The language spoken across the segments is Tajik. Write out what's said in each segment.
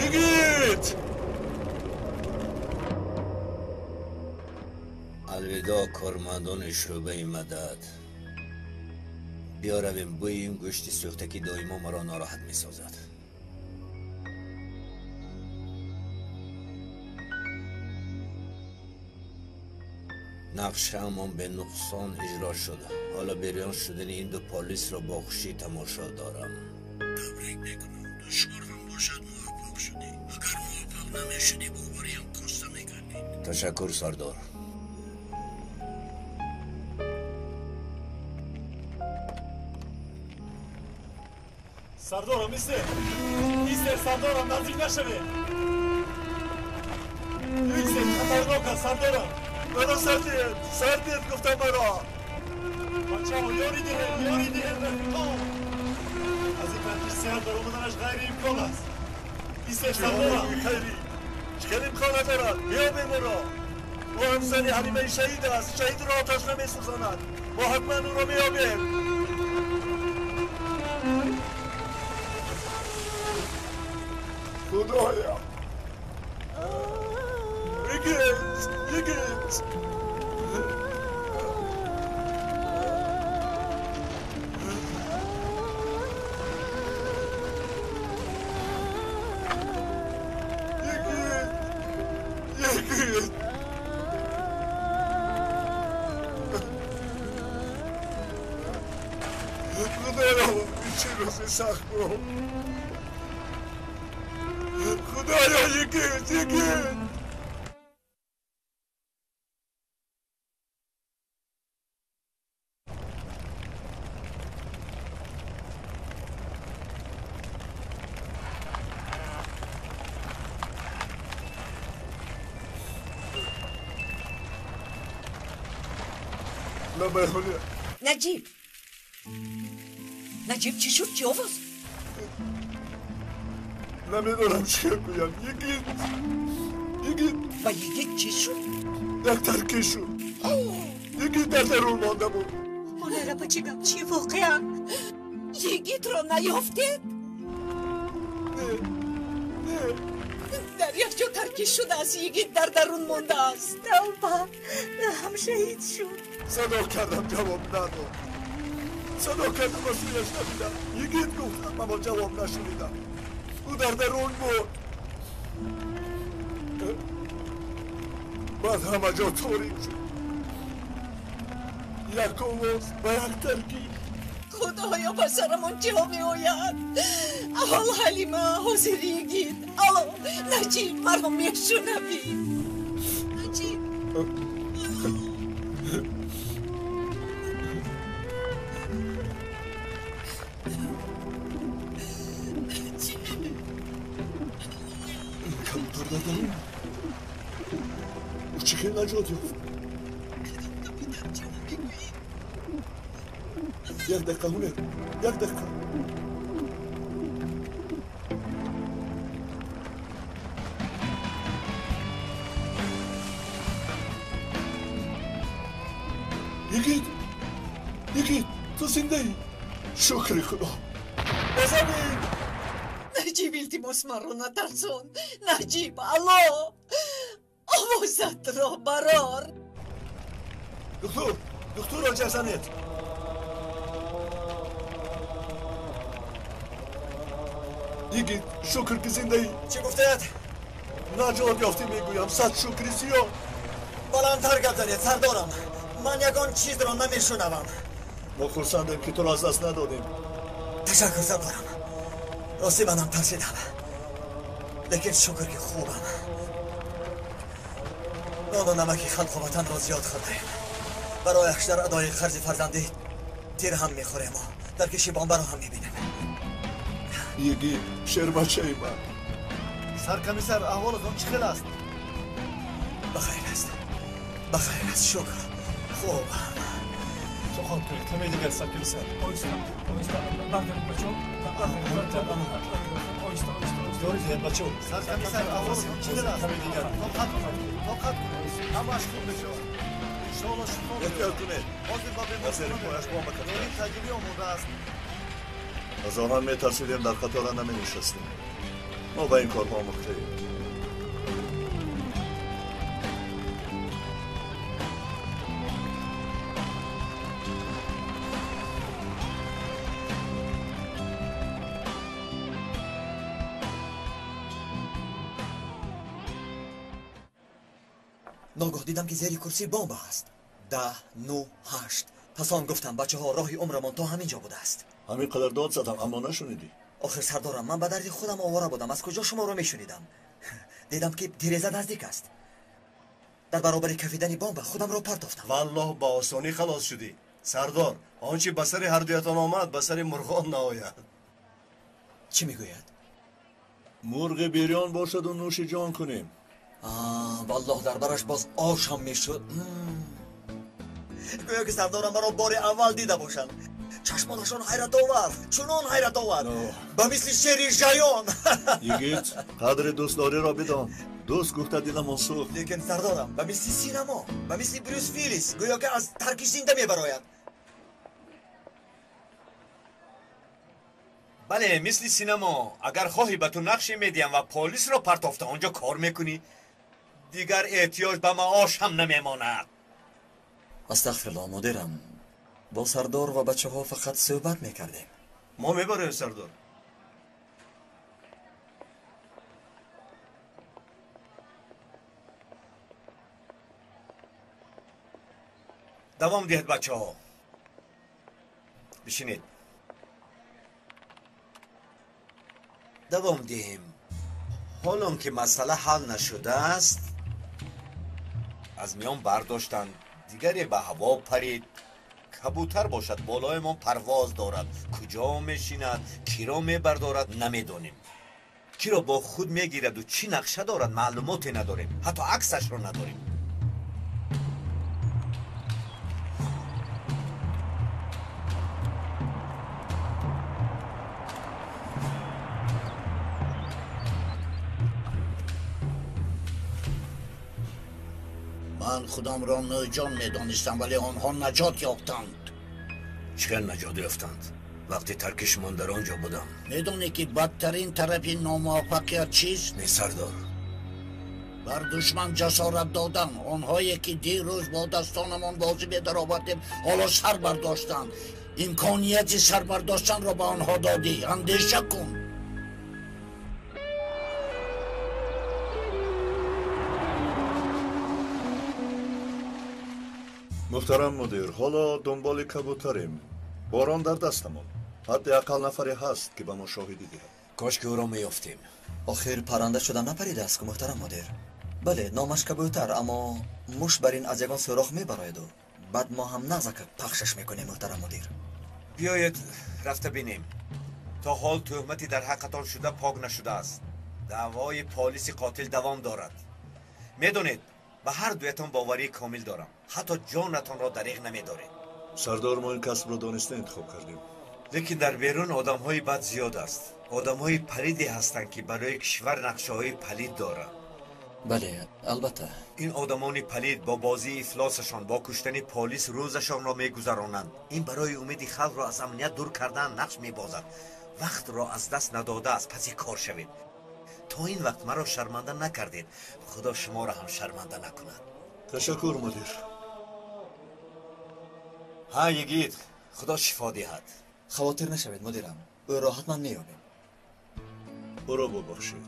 Yigit! Алвидоъ кормандони шӯъбаи мадад. Биёравем бӯи ин гӯшти сӯхта ки доимо маро нороҳат месозад. Нақшаамон бенуқсон иҷро шуд. Ҳоло бериён шудани ин ду полисро бо хушӣ тамошо дорам. Табрик мекунам, душвор ҳам бошад муваффақ шудӣ. Агар муваффақ намешудӣ, бовариам коста мегардид. Ташаккур, сардор. Сардорам, истер! Истер, сардорам, наздик нашавед! Истер, хатарнок аст, сардорам! Маро сардед! Сардед, гуфтам маро! Бачаҳо, ёрӣ диҳед, ёрӣ диҳед, рафиқон! Аз ин таркиш сеҳат баромаданаш ғайриимкон аст. Истер, сардорам! Хайри! Чӣ хел имкон надорад? Биёбем ӯро! Ӯ ҳамзани Ҳалимаи шаҳид аст. Шаҳидро оташ намесӯзонад. Мо ҳатман ӯро меёбем. Худоя! Yigit! Yigit! Yigit! Yigit! Худоё, чӣ рӯзи сахт буд! Худоё, Yigit! Yigit! Наҷиб, Наҷиб, чӣ шуд? Чӣ овоз? Намедонам чӣ гӯям. Йигит, Йигит. Ба Йигит чӣ шуд? Як таркиш шуд. Йигит дар дарун монда буд. Ҳолера ба чӣ гап? Чӣ воқеа? Йигитро наёфтед? Не, не. Дар як ҷо таркиш шудааст. Йигит дар дарун мондааст. Тавба, на ҳам шаҳид шуд. Садо кардам, ҷавоб надод. Садо кардам, ба сӯяш надидам. Йигит гуфтам, аммо ҷавоб нашунидам. Ӯ дар дарун буд. Баъд ҳама ҷо торик шуд. Як овоз ва як таркиш. Худоё, ба сарамон чиҳо меояд? Аввал Ҳалима, ҳозир Йигит. Алло, Наҷиб, маро мешунавӣ? Наҷиб. Кабутар дар дарун. Ӯ чӣ хел наҷот ёфт? Кабутар чиҳо мегӯӣ? Як дақиқа, Ҳунер, як дақиқа. Йигит! Йигит, ту зиндаӣ? Шукри Худо! Ба замин! Наҷиб, илтимос, маро натарсон. Наҷиб, алло! Овозатро барор. Духтур, духтурро ҷазанед. Йигит, шукр ки зиндаӣ. Чӣ гуфтед? Наҷот ёфтӣ мегӯям, сад шукри зиёд. Баландтар гап занед, сардорам. Ман ягон чизро намешунавам. Мо хурсандем ки туро аз даст надодем. Ташаккур, сардорам. Рости манам тарсидам. Лекин шукр ки хубам. Нону намаки халқу ватанро зиёд хӯрдаем. Барояш дар адои қарзи фарзандӣ тир ҳам мехӯрему дар киши бомбаро ҳам мебинем. Йигит, шербачаи ман. Саркомиссар, аҳволатон чӣ хел аст? Бахайр аст. Бахайр аст, шукр. Хубам. Сухан кунед, каме дигар, саркомиссар. Оҳиста, оҳиста, бардоред, бачаҳо. Оҳиста, оҳиста, оҳиста. Ёрӣ диҳед, бачаҳо. Саркомиссар, аҳволатон чӣ хел аст? Каме дигар. Тоқат кунед, тоқат кунед. Ҳамааш хуб мешавад. Иншоалло шифо Эҳтиёт кунед. Ҳозир ба Ба зери пояш бомба кафтааст. беморхона таҷрибӣ омода аст. Аз оҳан метарсидем, дар қатора наменишастем. Мо ба ин корҳо омӯхтаем. Ногоҳ дидам ки зери курсӣ бомба аст. 10, 9, 8. Пас он гуфтам бачаҳо роҳи умрамон то ҳамин ҷо будааст. Ҳамин қадар дод задам, аммо нашунидӣ. Охир сардорам, ман ба дарди худам овора будам. Аз куҷо шуморо мешунидам? Дидам ки тиреза наздик аст. Дар баробари кафидани бомба худамро партофтам. Валлоҳ ба осонӣ халос шудӣ. Сардор, он чи ба сари ҳардуятон омад, ба сари мурғон наояд. Чӣ мегӯяд? Мурғи бирён бошаду нӯши ҷон кунем. Валлоҳ дар бараш боз ош ҳам мешуд. Гӯё ки сардорам маро бори аввал дида бошанд. Чашмонашон ҳайратовар, чунон ҳайратовар, ба мисли шери жаён. Йигит, қадри дӯстдориро бидон. Дӯст гуфта диламон сӯхт. Лекин сардорам ба мисли синамо, ба мисли Брюс Виллис, гӯё ки аз таркиш зинда мебарояд. Бале, мисли синамо. Агар хоҳӣ ба ту нақше медиҳам ва полисро партофта он ҷо кор мекунӣ. Дигар эҳтиёҷ ба маош ҳам намемонад. Астағфируллоҳ, мудирам. Бо сардор ва бачаҳо фақат суҳбат мекардем. Мо мебарем, сардор. Давом диҳед, бачаҳо. Бишинед. Давом диҳем. Ҳолон ки масъала ҳал нашудааст, аз миён бардоштанд. Дигаре ба ҳаво парид. Кабутар бошад, болоямон парвоз дорад. Куҷо мешинад, киро мебардорад, намедонем. Киро бо худ мегираду чӣ нақша дорад, маълумоте надорем. Ҳатто аксашро надорем. Ман худамро ноҷон медонистам, вале онҳо наҷот ёфтанд. Чӣ наҷот ёфтанд? Вақти таркишмон дар он ҷо будам. Медонӣ ки бадтарин тарафи номуваффақият чист? Не, сардор. Бар душман ҷасорат додан. Онҳое ки дирӯз бо дастонамон бозӣ медаровардем, ҳоло сар бардоштанд. Имконияти сар бардоштанро ба онҳо додӣ. Андеша кун. Муҳтарам мудир, ҳоло дунболи кабутарем. Борон дар дастамон. Ҳадди ақал нафаре ҳаст ки ба мо шоҳидӣ диҳад. Кош ки ӯро меёфтем. Охир парранда шуда напаридааст ку, муҳтарам мудир. Бале, номаш кабутар, аммо муш бар ин аз ягон сӯрох мебарояду баъд мо ҳам нағзака пахшаш мекунем, муҳтарам мудир. Биёед рафта бинем. То ҳол тӯҳмати дар ҳаққатон шуда пок нашудааст. Даъвои полиси қотил давом дорад. Медонед, ба ҳар дуятон боварии комил дорам. Ҳатто ҷонатонро дариғ намедоред. Сардор, мо ин касбро дониста интихоб кардем. Лекин дар берун одамҳои бад зиёд аст. Одамҳои палиде ҳастанд ки барои кишвар нақшаҳои палид доранд. Бале, албатта. Ин одамони палид бо бозии ифлосашон, бо куштани полис рӯзашонро мегузаронанд. Ин барои умеди халқро аз амният дур кардан нақш мебозад. Вақтро аз даст надода аз паси кор шавед. То ин вақт маро шарманда накардед. Худо шуморо ҳам шарманда накунад. Ташаккур, мудир. Ҳа, йигит, худо шифо диҳад. Хавотир нашавед, мудирам. Ӯро ҳатман меёбем. Ӯро бубахшед.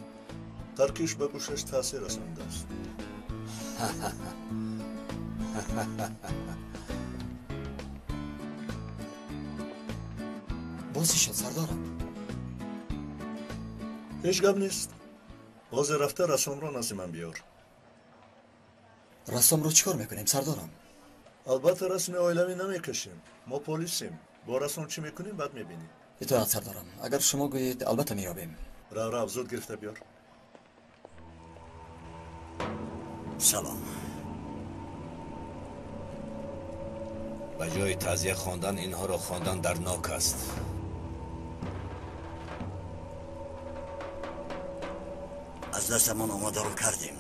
Таркиш ба гӯшаш таъсир расондааст. Боз чӣ шуд, сардорам? Ҳеҷ гап нест. Ҳозир рафта рассомро назди ман биёр. Рассомро чӣ кор мекунем, сардорам? Албатта расми оилавӣ намекашем. Мо полисем. Бо рассом чӣ мекунем, баъд мебинем. Итоат, сардорам. Агар шумо гӯед, албатта меёбем. Рав, рав, зуд гирифта биёр. Салом. Ба ҷои таъзия хондан инҳоро хондан дарднок аст. Аз дастамон омадаро кардем.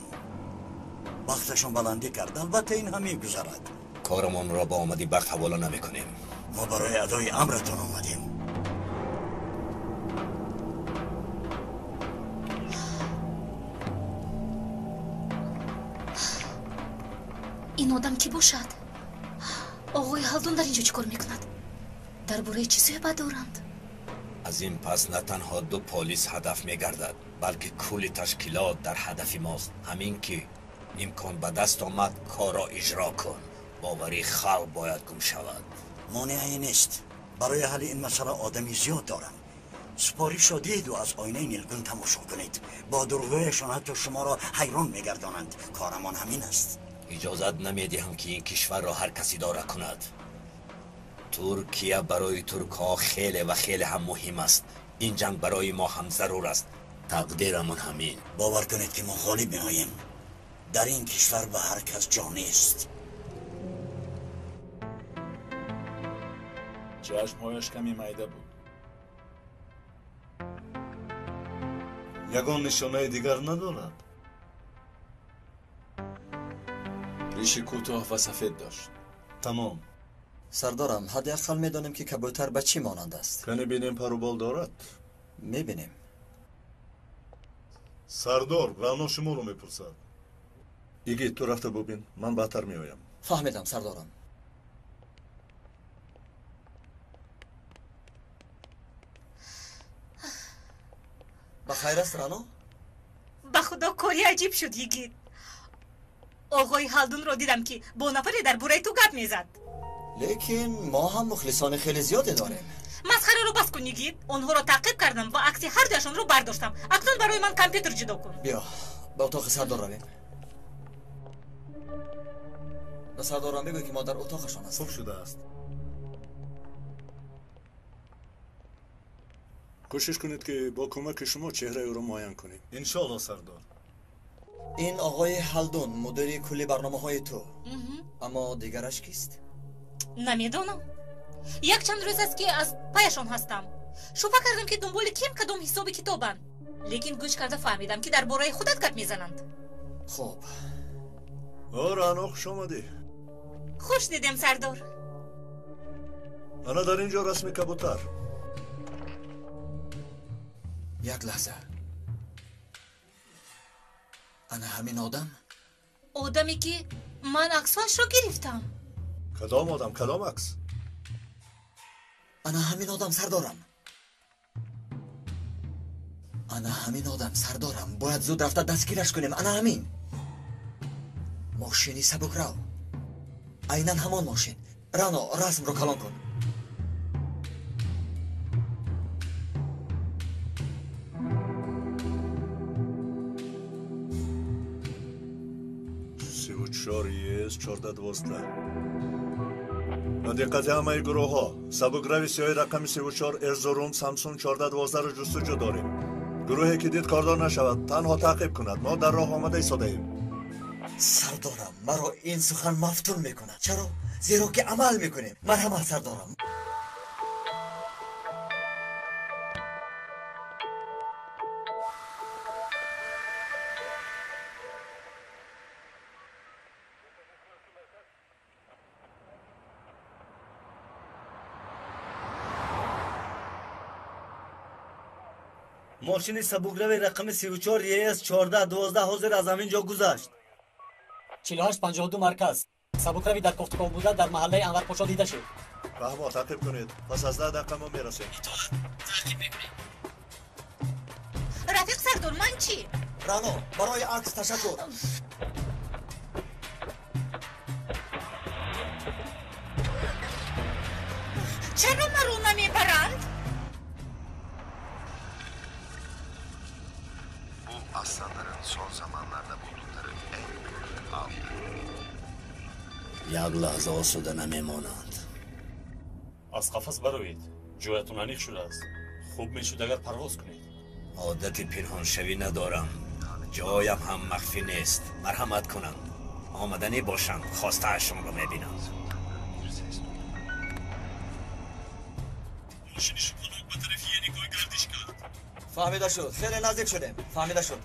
Бахташон баландӣ кард. Албатта ин ҳам мегузарад. Корамонро ба омади бахт ҳавола намекунем. Мо барои адои амратон омадем. Ин одам кӣ бошад? Оғои Ҳалдун дар инҷо чӣ кор мекунад? Дар бораи чӣ суҳбат доранд? Аз ин пас на танҳо ду полис ҳадаф мегардад, балки кулли ташкилот дар ҳадафи мост. Ҳамин ки имкон ба даст омад, корро иҷро кун. Боварии халқ бояд гум шавад. Монеае нест. Барои ҳалли ин масъала одами зиёд дорам. Супоришро диҳеду аз оинаи нилгун тамошо кунед. Бо дурӯғҳояшон ҳатто шуморо ҳайрон мегардонанд. Корамон ҳамин аст. Иҷозат намедиҳам, ки ин кишварро ҳар кас идора кунад. Туркия барои туркҳо хеле ва хеле ҳам муҳим аст. Ин ҷанг барои мо ҳам зарур аст. Тақдирамон ҳамин. Бовар кунед, ки мо ғолиб меоем. Дар ин кишвар ба ҳар кас ҷо нест. Чашмҳояш каме майда буд. Ягон нишонаи дигар надорад. Риши кӯтоҳ ва сафед дошт. Тамом. Сардорам, ҳадди ақал медонем, ки кабӯтар ба чӣ монанд аст. Кане бинем, парубол дорад? Мебинем. Сардор, Рано шуморо мепурсад. Игит, ту рафта бубин, ман баъдтар меоям. Фаҳмидам, сардорам. Ба хайр аст, Рано? Ба худо, кори аҷиб шуд, Йигит. Оғои Ҳалдунро дидам, ки бо нафаре дар бораи ту гап мезад. Лекин мо ҳам мухлисони хеле зиёде дорем. Масхараро бас кун, Йигит. Онҳоро таъқиб кардам ва акси ҳар дуяшонро бардоштам. Акнун барои ман компютер ҷудо кун. Биё, ба утоқи сардор равем. Ба сардорам бигӯ, ки мо дар утоқашон ҳастем. Хуб шудааст. Кӯшиш кунед, ки бо кӯмаки шумо чеҳраи ӯро муайян кунем. Иншоалло, сардор. Ин оғои Ҳалдун, мудири кулли барномаҳои ту. Аммо дигараш кист? Намедонам. Якчанд рӯз аст, ки аз паяшон ҳастам. Шубҳа кардам, ки дунболи ким кадом ҳисоби китобанд, лекин гӯш карда фаҳмидам, ки дар бораи худат гап мезананд. Хуб. О, Рано, хуш омадӣ. Хуш дидем, сардор. Ана дар ин ҷо расми кабутар. Як лаҳза. Ана ҳамин одам? Одаме, ки ман аксҳояшро гирифтам. Кадом одам, кадом акс? Ана ҳамин одам, сардорам. Ана ҳамин одам, сардорам. Бояд зуд рафта дастгираш кунем. Ана ҳамин. Мошини сабукрав. Айнан ҳамон мошин. Рано, расмро калон кун. 34 ЕС 1412. Ба диққати ҳамаи гурӯҳҳо, сабукрави сиёҳи рақами 34 Эрзурум Самсун 1412-ро ҷустуҷӯ дорем. Гурӯҳе ки дид, кордор нашавад, танҳо таъқиб кунад. Мо дар роҳ омада истодаем. Сардорам, маро ин сухан мафтун мекунад. Чаро? Зеро ки амал мекунем. Марҳамат, сардорам. Мошини сабукрави рақами 34 ЕС 1412 ҳозир аз ҳамин ҷо гузашт. 4852 марказ. Сабукрави дар кофтуков буда дар маҳаллаи Анварпошо дида шуд. Раҳмо, таъқиб кунед. Пас аз 10 дақиқа мо мерасем. Итоат, таъқиб мекунем. Рафиқ сардор, ман чӣ? Рано, барои акс ташаккур. Чаро маро намебаранд? Bu aslanların son zamanlarda buldukları en büyük avdı. Як лаҳза осуда намемонанд. Аз қафас бароед. Ҷоятон аниқ шудааст. Хуб мешуд, агар парвоз кунед. Одати пинҳоншавӣ надорам. Ҷоям ҳам махфӣ нест. Марҳамат кунанд. Омаданӣ бошанд, хостаашонро мебинанд. Bir ses duydum. Мошини шубҳанок ба тарафи Еникой гардиш кард. Фаҳмида шуд. Хеле наздик шудем. Фаҳмида шуд.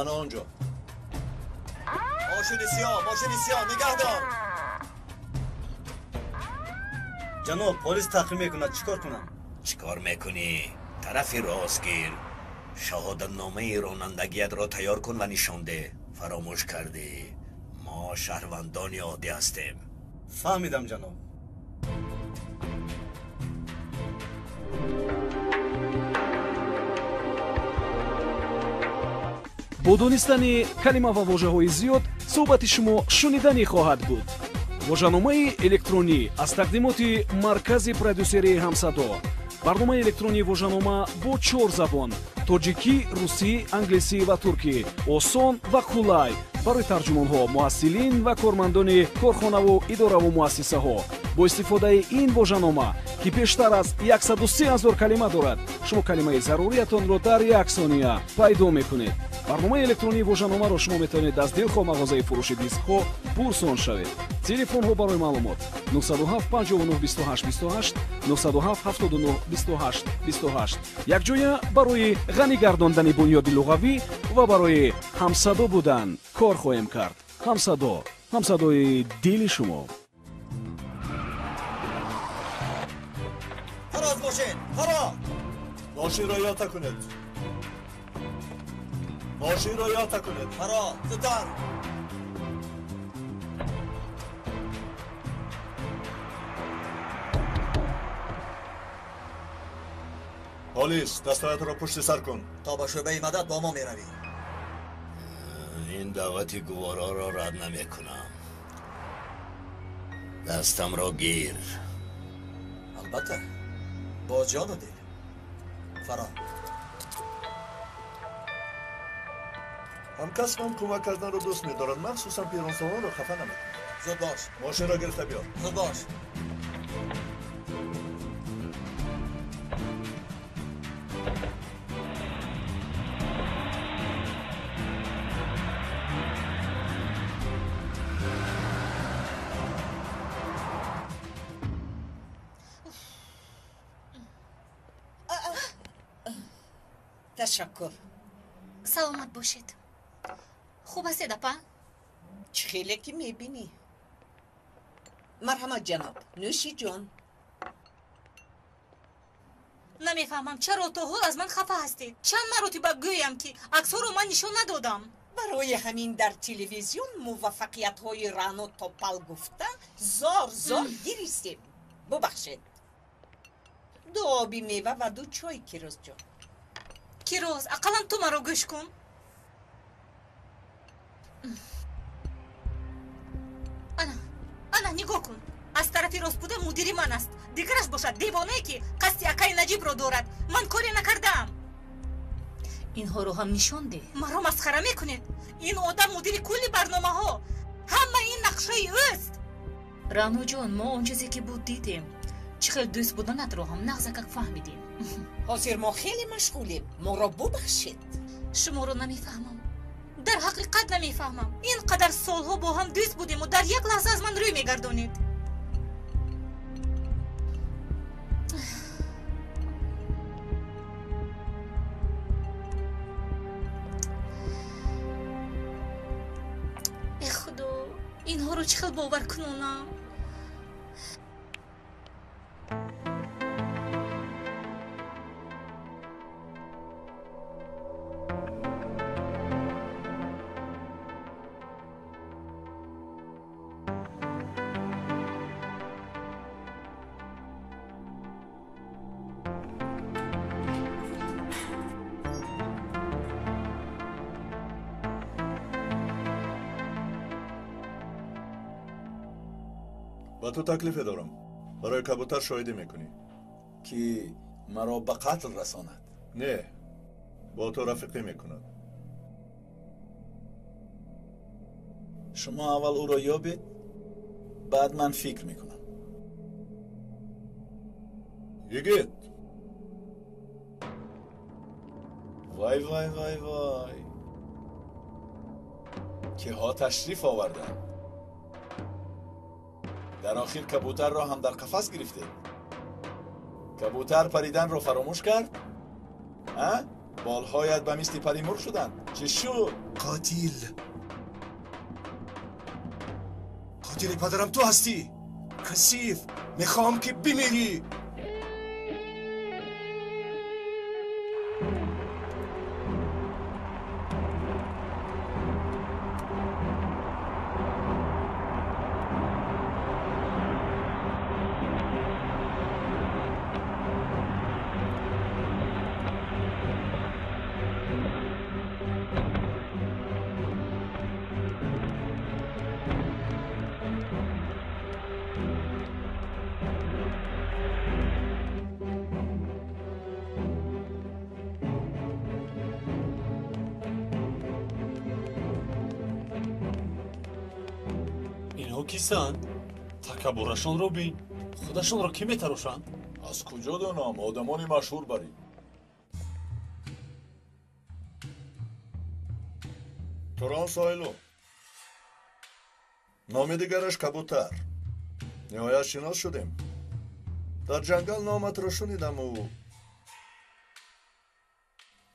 Ана он ҷо. Мошини сиёҳ, мошини сиёҳ, нигаҳ дор. Ҷаноб, полис таъқиб мекунад. Чӣ кор кунам? Чӣ кор мекунӣ? Тарафи рост гир. Шаҳодатномаи ронандагиятро тайёр кун ва нишон деҳ. Фаромӯш кардӣ, мо шаҳрвандони оддӣ ҳастем. Фаҳмидам, ҷаноб. Бо донистани калима ва вожаҳои зиёд суҳбати шумо шуниданӣ хоҳад буд. Вожаномаи электронӣ аз тақдимоти маркази продюсерии «Ҳамсадо». Барномаи электронии вожанома бо чор забон: тоҷикӣ, русӣ, англисӣ ва туркӣ. Осон ва қулай барои тарҷумонҳо, муҳассилин ва кормандони корхонаву идораву муассисаҳо. Бо истифодаи ин вожанома, ки бештар аз 103 ҳазор калима дорад, шумо калимаи заруриятонро дар як сония пайдо мекунед. Барномаи электронии вожаномаро шумо метавонед аз дилхоҳ мағозаи фурӯши дискҳо пурсон шавед. Телефонҳо барои маълумот: 907 59 28 28, 907 79 28 28. Якҷоя барои ғанӣ гардондани бунёди луғавӣ ва барои ҳамсадо будан кор хоҳем кард. Ҳамсадо, ҳамсадои дили шумо. Фароз бошед, фаро! Мошинро иҳота кунед. Мошинро иҳота кунед. Фаро, зудтар! Полис, дастҳоятро пушти сар кун. То ба шӯъбаи мадад бо мо меравӣ. Ин даъвати гувораро рад намекунам. Дастамро гир. Албатта, бо ҷону дил. Фаро. Ҳамкасбам кӯмак карданро дӯст медорад, махсусан пиронсолонро хафа намекунад. Зуд бош. Мошинро гирифта биёр. Зуд бош. Ташаккур. Саломат бошед. Хуб ҳастед, апа? Чӣ хеле ки мебинӣ. Марҳамат, ҷаноб, нӯши ҷон. Намефаҳмам, чаро то ҳол аз ман хафа ҳастед. Чанд маротиба гӯям, ки аксҳоро ман нишон надодам. Барои ҳамин дар телевизион муваффақиятҳои Рано Топал гуфта зор зор гиристем. Бубахшед. Ду оби мева ва ду чой, Кирозҷон. Кироз, ақаллан ту маро гӯш кун. Ана, ана, нигоҳ кун. Аз тарафи рост буда мудири ман аст. Дигараш бошад девонае, ки қасди акаи Наҷибро дорад. Ман коре накардаам. Инҳоро ҳам нишон деҳ. Маро масхара мекунед. Ин одам мудири кулли барномаҳо. Ҳама ин нақшаи ӯст. Раноҷон, мо он чизе ки буд дидем. Чӣ хел дӯст буданатро ҳам нағзакак фаҳмидем. Ҳозир мо хеле машғулем. Моро бубахшед. Шуморо намефаҳмам. Дар ҳақиқат намефаҳмам. Ин қадар солҳо бо ҳам дӯст будему дар як лаҳза аз ман рӯй мегардонед. Э худо, инҳоро чӣ хел бовар кунонам? Ба ту таклифе дорам. Барои кабутар шоҳидӣ мекунӣ. Ки маро ба қатл расонад? Не, бо ту рафиқӣ мекунад. Шумо аввал ӯро ёбед, баъд ман фикр мекунам. Йигит! Вай, вай, вай, вай! Киҳо ташриф оварданд? Дар охир кабутарро ҳам дар қафас гирифтед. Кабутар париданро фаромӯш кард? А? Болҳоят ба мисли пари мурғ шуданд. Чӣ шуд? Қотил! Қотили падарам ту ҳастӣ! Касиф! Мехоҳам ки бимирӣ! Кистанд? Такаббурашонро бин. Худашонро кӣ метарошанд? Аз куҷо донам? Одамони машҳур барӣ. Турон Сойлу. Номи дигараш Кабутар. Ниҳоят шинос шудем. Дар ҷангал номатро шунидаму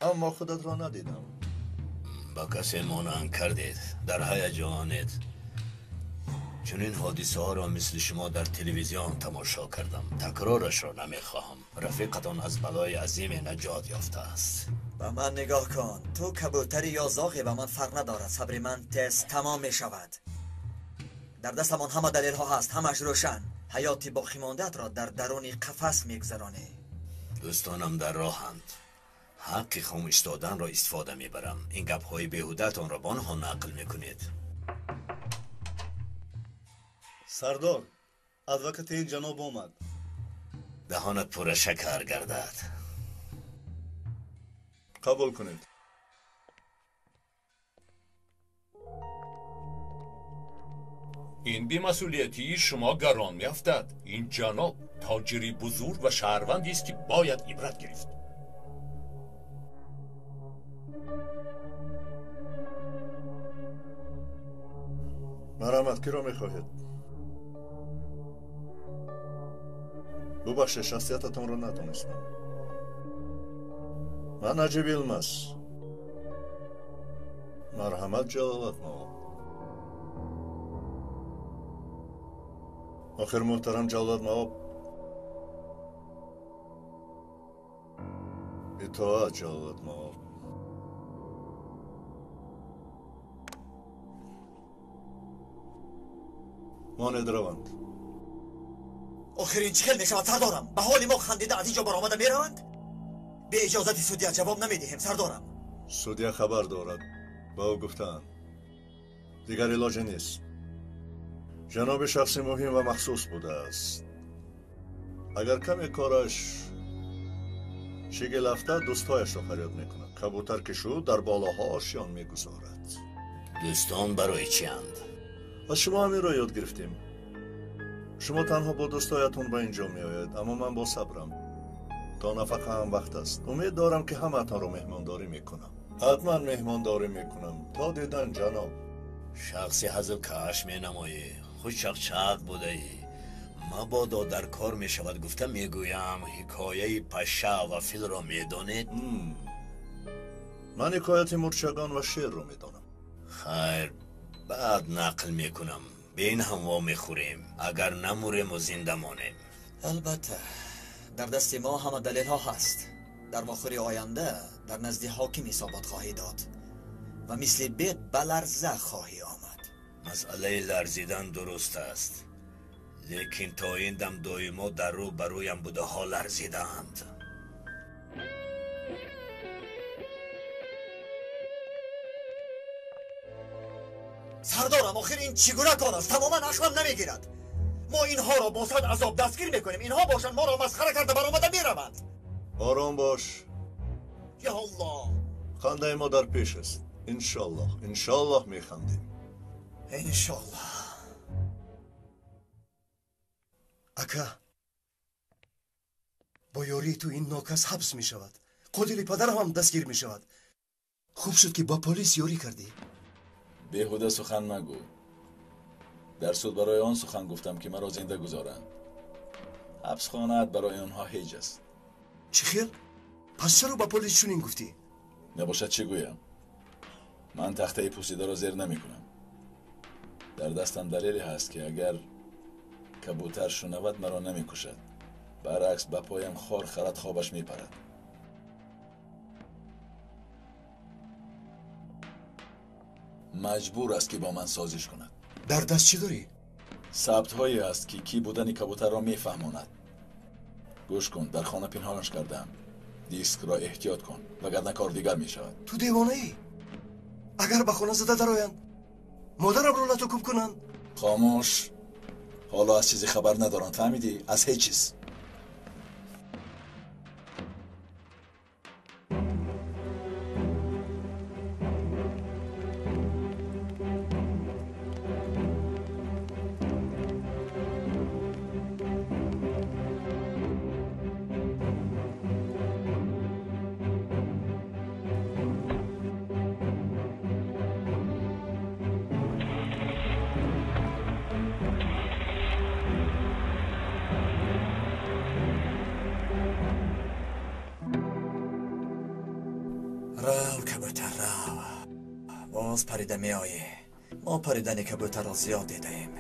аммо худатро надидам. Ба касе монанд кардед, дар ҳаяҷонед. Чунин ҳодисаҳоро мисли шумо дар телевизион тамошо кардам. Такрорашро намехоҳам. Рафиқатон аз балои азиме наҷот ёфтааст. Ба ман нигоҳ кун. Ту кабӯтари ё зоғе ба ман фарқ надорад. Сабри ман тез тамом мешавад. Дар дастамон ҳама далелҳо ҳаст, ҳамааш рӯшан. Ҳаёти боқимондаатро дар даруни қафас мегузаронӣ. Дӯстонам дар роҳанд. Ҳаққи хомӯш доданро истифода мебарам. Ин гапҳои беҳудаатонро ба онҳо нақл мекунед. Сардор, адвокати ин ҷаноб омад. Даҳонат пурра шакар гардад. Қабул кунед. Ин бемасъулиятии шумо гарон меафтад. Ин ҷаноб тоҷири бузург ва шаҳрвандест, ки бояд ибрат гирифт. Марҳамат, киро мехоҳед? Бубахшед, шахсиятатонро натонистам. Ман Наҷиб Илмаз. Марҳамат, Ҷалолат Маоб. Охир муҳтарам Ҷалолат Маоб. Итоат, Ҷалолат Маоб. Монед раванд. Охир ин чӣ хел мешавад, сардорам? Ба ҳоли мо хандида аз ин ҷо баромада мераванд? Бе иҷозати судья ҷавоб намедиҳем, сардорам. Судья хабар дорад. Ба ӯ гуфтаанд. Дигар илоҷе нест. Ҷаноби шахси муҳим ва махсус будааст. Агар каме кораш шигел афтад, дӯстҳояшро фарёд мекунад. Кабутар ки шуд, дар болоҳо ошён мегузорад. Дӯстон барои чианд? Аз шумо ҳаминро ёд гирифтем. Шумо танҳо бо дӯстҳоятон ба ин ҷо меояд, аммо ман бо сабрам. То нафақаам вақт аст. Умед дорам, ки ҳамаатонро меҳмондорӣ мекунам. Ҳатман меҳмондорӣ мекунам. То дидан, ҷаноб. Шахси ҳазлкаш менамоӣ. Худ чақчақ будаӣ. Мабодо дар кор мешавад гуфта мегӯям, ҳикояи паша ва филро медонед? Ман ҳикояти мурчагон ва шерро медонам. Хайр, баъд нақл мекунам. Бе ин ҳам вомехӯрем, агар намурему зинда монем. Албатта, дар дасти мо ҳама далелҳо ҳаст. Дар вохӯри оянда дар назди ҳоким ҳисобот хоҳӣ дод ва мисли бед ба ларза хоҳӣ омад. Масъалаи ларзидан дуруст аст, лекин то ин дам доимо дар рӯ ба рӯям будаҳо ларзидаанд. Сардорам, охир ин чӣ гуна кор аст? Тамоман ақлам намегирад. Мо инҳоро бо сад азоб дастгир мекунем. Инҳо бошанд моро масхара карда баромада мераванд. Ором бош. Я Аллоҳ! Хандаи мо дар пеш аст. Иншоллоҳ, иншоллоҳ механдем. Иншоллоҳ. Ака, бо ёрии ту ин нокас ҳабс мешавад. Қотили падарам ҳам дастгир мешавад. Хуб шуд, ки ба полис ёрӣ кардӣ. Беҳуда сухан магӯ. Дар суд барои он сухан гуфтам, ки маро зинда гузоранд. Ҳабсхонаат барои онҳо ҳеҷ аст. Чӣ хел? Пас чаро ба полис чунин гуфтӣ? Набошад, чӣ гӯям? Ман тахтаи пӯсидаро зер намекунам. Дар дастам далеле ҳаст, ки агар кабутар шунавад, маро намекушад. Баръакс, ба поям хор харад, хобаш мепарад. Маҷбур аст, ки бо ман созиш кунад. Дар даст чӣ дорӣ? Сабтҳое аст, ки кӣ будани кабутарро мефаҳмонад. Гӯш кун, дар хона пинҳонаш кардаам. Дискро эҳтиёт кун, вагарна кор дигар мешавад. Ту девонаӣ? Агар ба хона зада дароянд, модарамро лату кӯб кунанд. Хомӯш. Ҳоло аз чизе хабар надоранд, фаҳмидӣ? Аз ҳеҷ чиз. Рав, кабутар, рав. Боз парида меоӣ. Мо паридани кабутарро зиёд дидаем.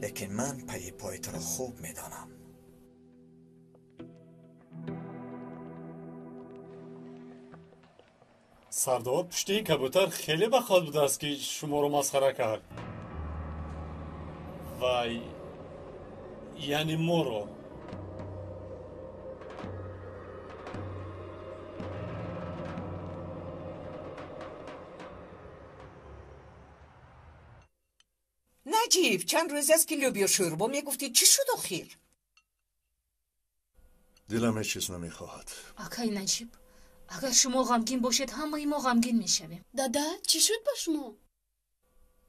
Лекин ман пайи пои туро хуб медонам. Сардор, пушти ин кабутар хеле бахот будааст, ки шуморо масхара кард. Вай, яъне моро. Наҷиб, чанд рӯз аст, ки лӯбиё шӯрбо мегуфтӣ. Чӣ шуд охир? Дилам ҳеҷ чиз намехоҳад. Акай Наҷиб, агар шумо ғамгин бошед, ҳамаи мо ғамгин мешавем. Дада, чӣ шуд ба шумо?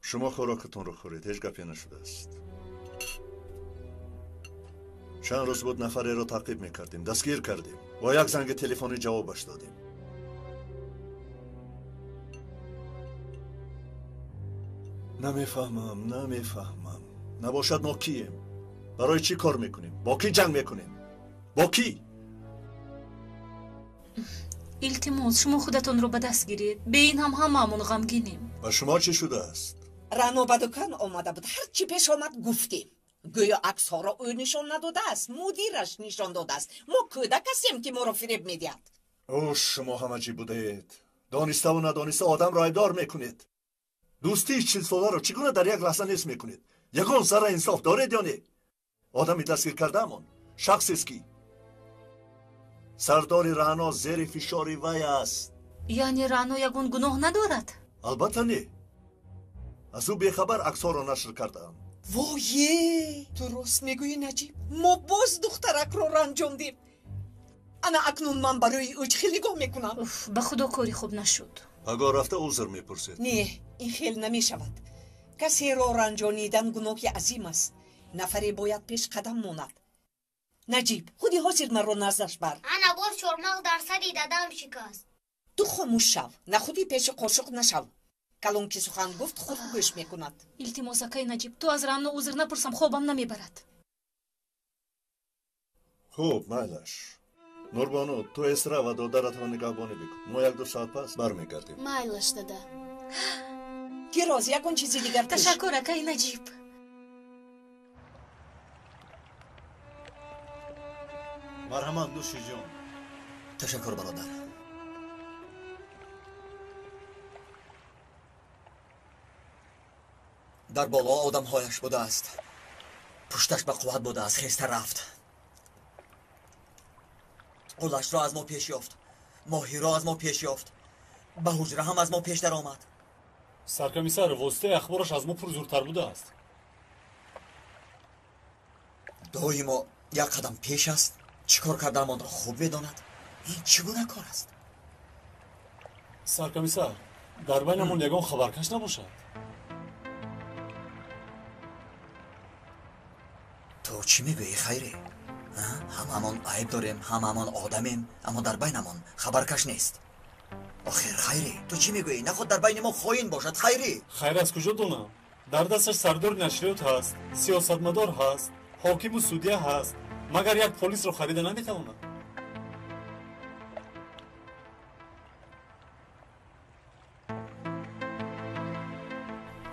Шумо хӯрокатонро хӯред, ҳеҷ гапе нашудааст. Чанд рӯз буд нафареро таъқиб мекардем, дастгир кардем, бо як занги телефонӣ ҷавобаш додем. Намефаҳмам, намефаҳмам. Набошад мо кием? Барои чӣ кор мекунем? Бо кӣ ҷанг мекунем? Бо кӣ? Илтимос, шумо худатонро ба даст гиред. Бе ин ҳам ҳамаамон ғамгинем. Ба шумо чӣ шудааст? Рано ба дукон омада буд. Ҳар чӣ пеш омад гуфтем. Гӯё аксҳоро ӯ нишон надодааст, мудираш нишон додааст. Мо кӯдак ҳастем, ки моро фиреб медиҳад. Ӯ, шумо ҳама чӣ будаед? Дониставу надониста одамро айбдор мекунед. Дӯстии чилсоларо чӣ гуна дар як лаҳза нест мекунед? Ягон зарра инсоф доред ё не? Одами дастгир кардаамон шахсест, ки сардори Раъно зери фишори вай аст. Яъне Раъно ягон гуноҳ надорад? Албатта не. Аз ӯ бехабар аксҳоро нашр кардаам. Вое, ту рост мегӯӣ, Наҷиб. Мо боз духтаракро ранҷондем. Ана акнун ман барои ӯ чӣ хел нигоҳ мекунам? Ба худо, кори хуб нашуд. Пагоҳ рафта узр мепурсед. Не, ин хел намешавад. Касеро ранҷонидан гуноҳи азим аст. Нафаре бояд пеш қадам монад. Наҷиб, худи ҳозир маро наздаш бар. Ана боз чормағз дар сари дадам шикаст. Ту хомӯш шав, нахуди пеши қошуқ нашав. Калон ки сухан гуфт, худ гӯш мекунад. Илтимос, акай Наҷиб, ту аз Раъно узр напурсам, хобам намебарад. Хуб, майлаш. Нурбону, ту эсра ва додаратро нигаҳбонӣ бикун. Мо як-ду соат пас бармегардем. Майлаш, дада. Кироз, ягон чизи дигар пӯш. Ташаккур, акай Наҷиб. Марҳамат, нӯши ҷон. Ташаккур, бародар. Дар боло одамҳояш будааст. Пушташ ба қувват будааст, хеста рафт. Қулашро аз мо пеш ёфт, моҳиро аз мо пеш ёфт, ба ҳуҷра ҳам аз мо пеш даромад. Саркомиссар, воситаи ахбораш аз мо пурзуртар будааст. Доимо як қадам пеш аст. Чӣ кор кардаамонро хуб медонад. Ин чӣ гуна кор аст? Саркомиссар, дар байнамон ягон хабаркаш набошад? Ту чӣ мегӯӣ, Хайрӣ? Ҳамаамон айб дорем, ҳамаамон одамем, аммо дар байнамон хабаркаш нест. Охир, Хайрӣ, ту чӣ мегӯӣ? Наход дар байни мо хоин бошад, Хайрӣ? Хайр, аз куҷо донам? Дар дасташ сардори нашриёт ҳаст, сиёсатмадор ҳаст, ҳокиму судья ҳаст. Магар як полисро харида наметавонад?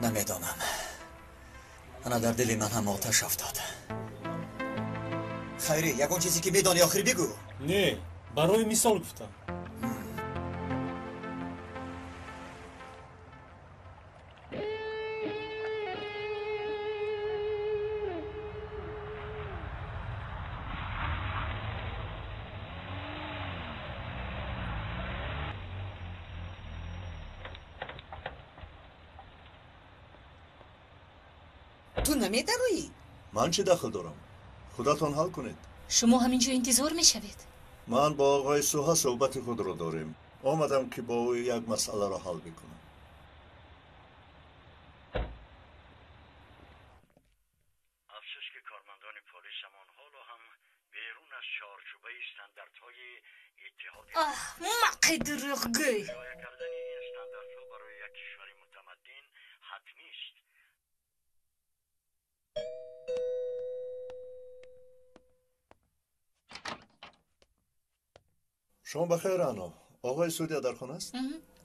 Намедонам. Ана дар дили ман ҳам оташ афтод. Хайрӣ, ягон чизе ки медонӣ, охир бигӯ. Не, барои мисол гуфтам. Ту намедароӣ? Ман чӣ дахл дорам? Худатон ҳал кунед. Шумо ҳамин ҷо интизор мешавед? Ман бо оғои Суҳа суҳбати худро дорем. Омадам, ки бо ӯ як масъаларо ҳал бикунам. Афсӯс, ки кормандони полисамон ҳоло ҳам берун аз чорчӯбаи стандартҳои иттиҳоди Аҳмақи дурӯғгӯй! Риоя кардани ин стандартҳо барои як кишвари мутамаддин ҳатмист. Шом бахайр, Рано. Оғои судья дар хона аст?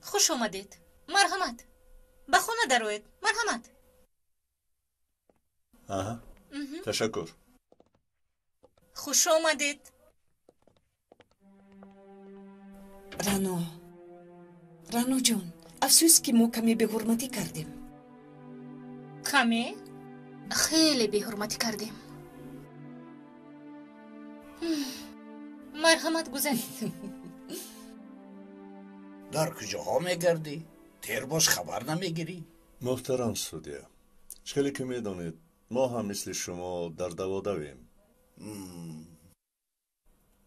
Хуш омадед. Марҳамат. Ба хона дароед. Марҳамат. Аҳа. Ташаккур. Хуш омадед. Рано. Рано ҷон, афсӯс ки мо каме беҳурматӣ кардем. Каме? Хеле беҳурматӣ кардем. Марҳамат, гузаред. Дар куҷоҳо мегардӣ? Тер боз хабар намегирӣ? Муҳтарам судья, хеле ки медонед, мо ҳам мисли шумо дар даводавем.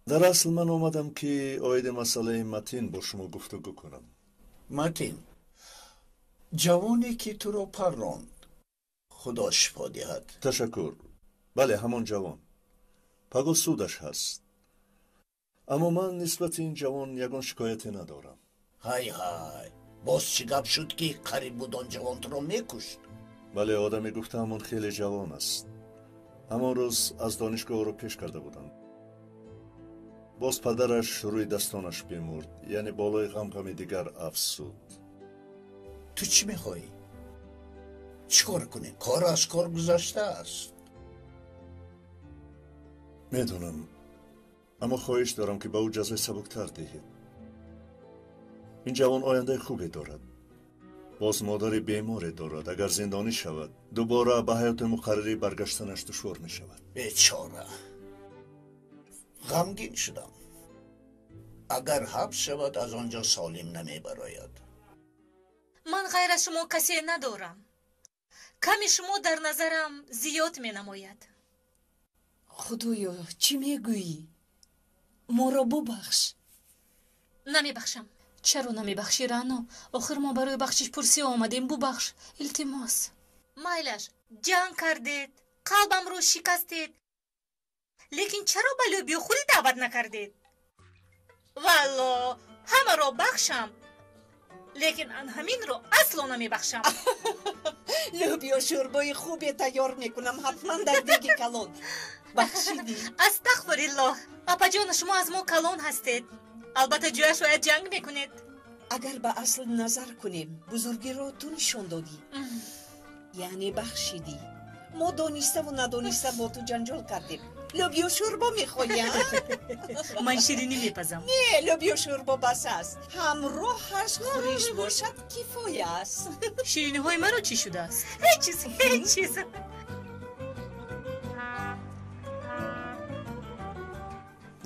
Дар асл ман омадам ки оиди масъалаи Матин бо шумо гуфтугӯ кунам. Матин, ҷавоне ки туро парронд, худо шифо диҳад. Ташаккур. Бале, ҳамон ҷавон. Паго судаш ҳаст. Аммо ман нисбати ин ҷавон ягон шикояте надорам. Ҳай ҳай, боз чӣ гап шуд ки қариб буд он ҷавон туро мекушт? Бале, одаме гуфта ҳамон хеле ҷавон аст. Ҳамон рӯз аз донишгоҳ ӯро пеш карда буданд. Боз падараш рӯи дастонаш бимурд, яъне болои ғамғами дигар афзуд. Ту чӣ мехоҳӣ? Чӣ кор кунем? Кор аз кор гузаштааст. Медонам, аммо хоҳиш дорам ки ба ӯ ҷазои сабуктар диҳед. Ин ҷавон ояндаи хубе дорад. Боз модари беморе дорад. Агар зиндонӣ шавад, дубора ба ҳаёти муқаррарӣ баргаштанаш душвор мешавад. Бечора, ғамгин шудам. Агар ҳабс шавад, аз он ҷо солим намебарояд. Ман ғайр аз шумо касе надорам. Ками шумо дар назарам зиёд менамояд. Худоё, чӣ мегӯӣ? Моро бубахш. Намебахшам. Чаро намебахшӣ, Рано? Охир мо барои бахшишпурсӣ омадем. Бубахш, илтимос. Майлаш, ҷанг кардед, қалбамро шикастед, лекин чаро ба лӯбиёхӯрӣ даъват накардед? Валло, ҳамаро бахшам, лекин ан ҳаминро асло намебахшам. Лӯбиё шӯрбои хубе тайёр мекунам, ҳатман дар деги калон. Бахшидӣ. Астағфириллоҳ. Апаҷон, шумо аз мо калон ҳастед. Албатта ҷояш бояд ҷанг мекунед. Агар ба асл назар кунем, бузургиро ту нишон додӣ, яъне бахшидӣ. Мо дониставу надониста бо ту ҷанҷол кардем. Лӯбиё шӯрбо мехоҳӣ? Ман ширинӣ мепазам. Не, лӯбиё шӯрбо бас аст. Ҳамроҳаш хӯриш бошад кифоя аст. Шириниҳои маро чӣ шудааст? Ҳеҷ чиз, ҳеҷ чиз.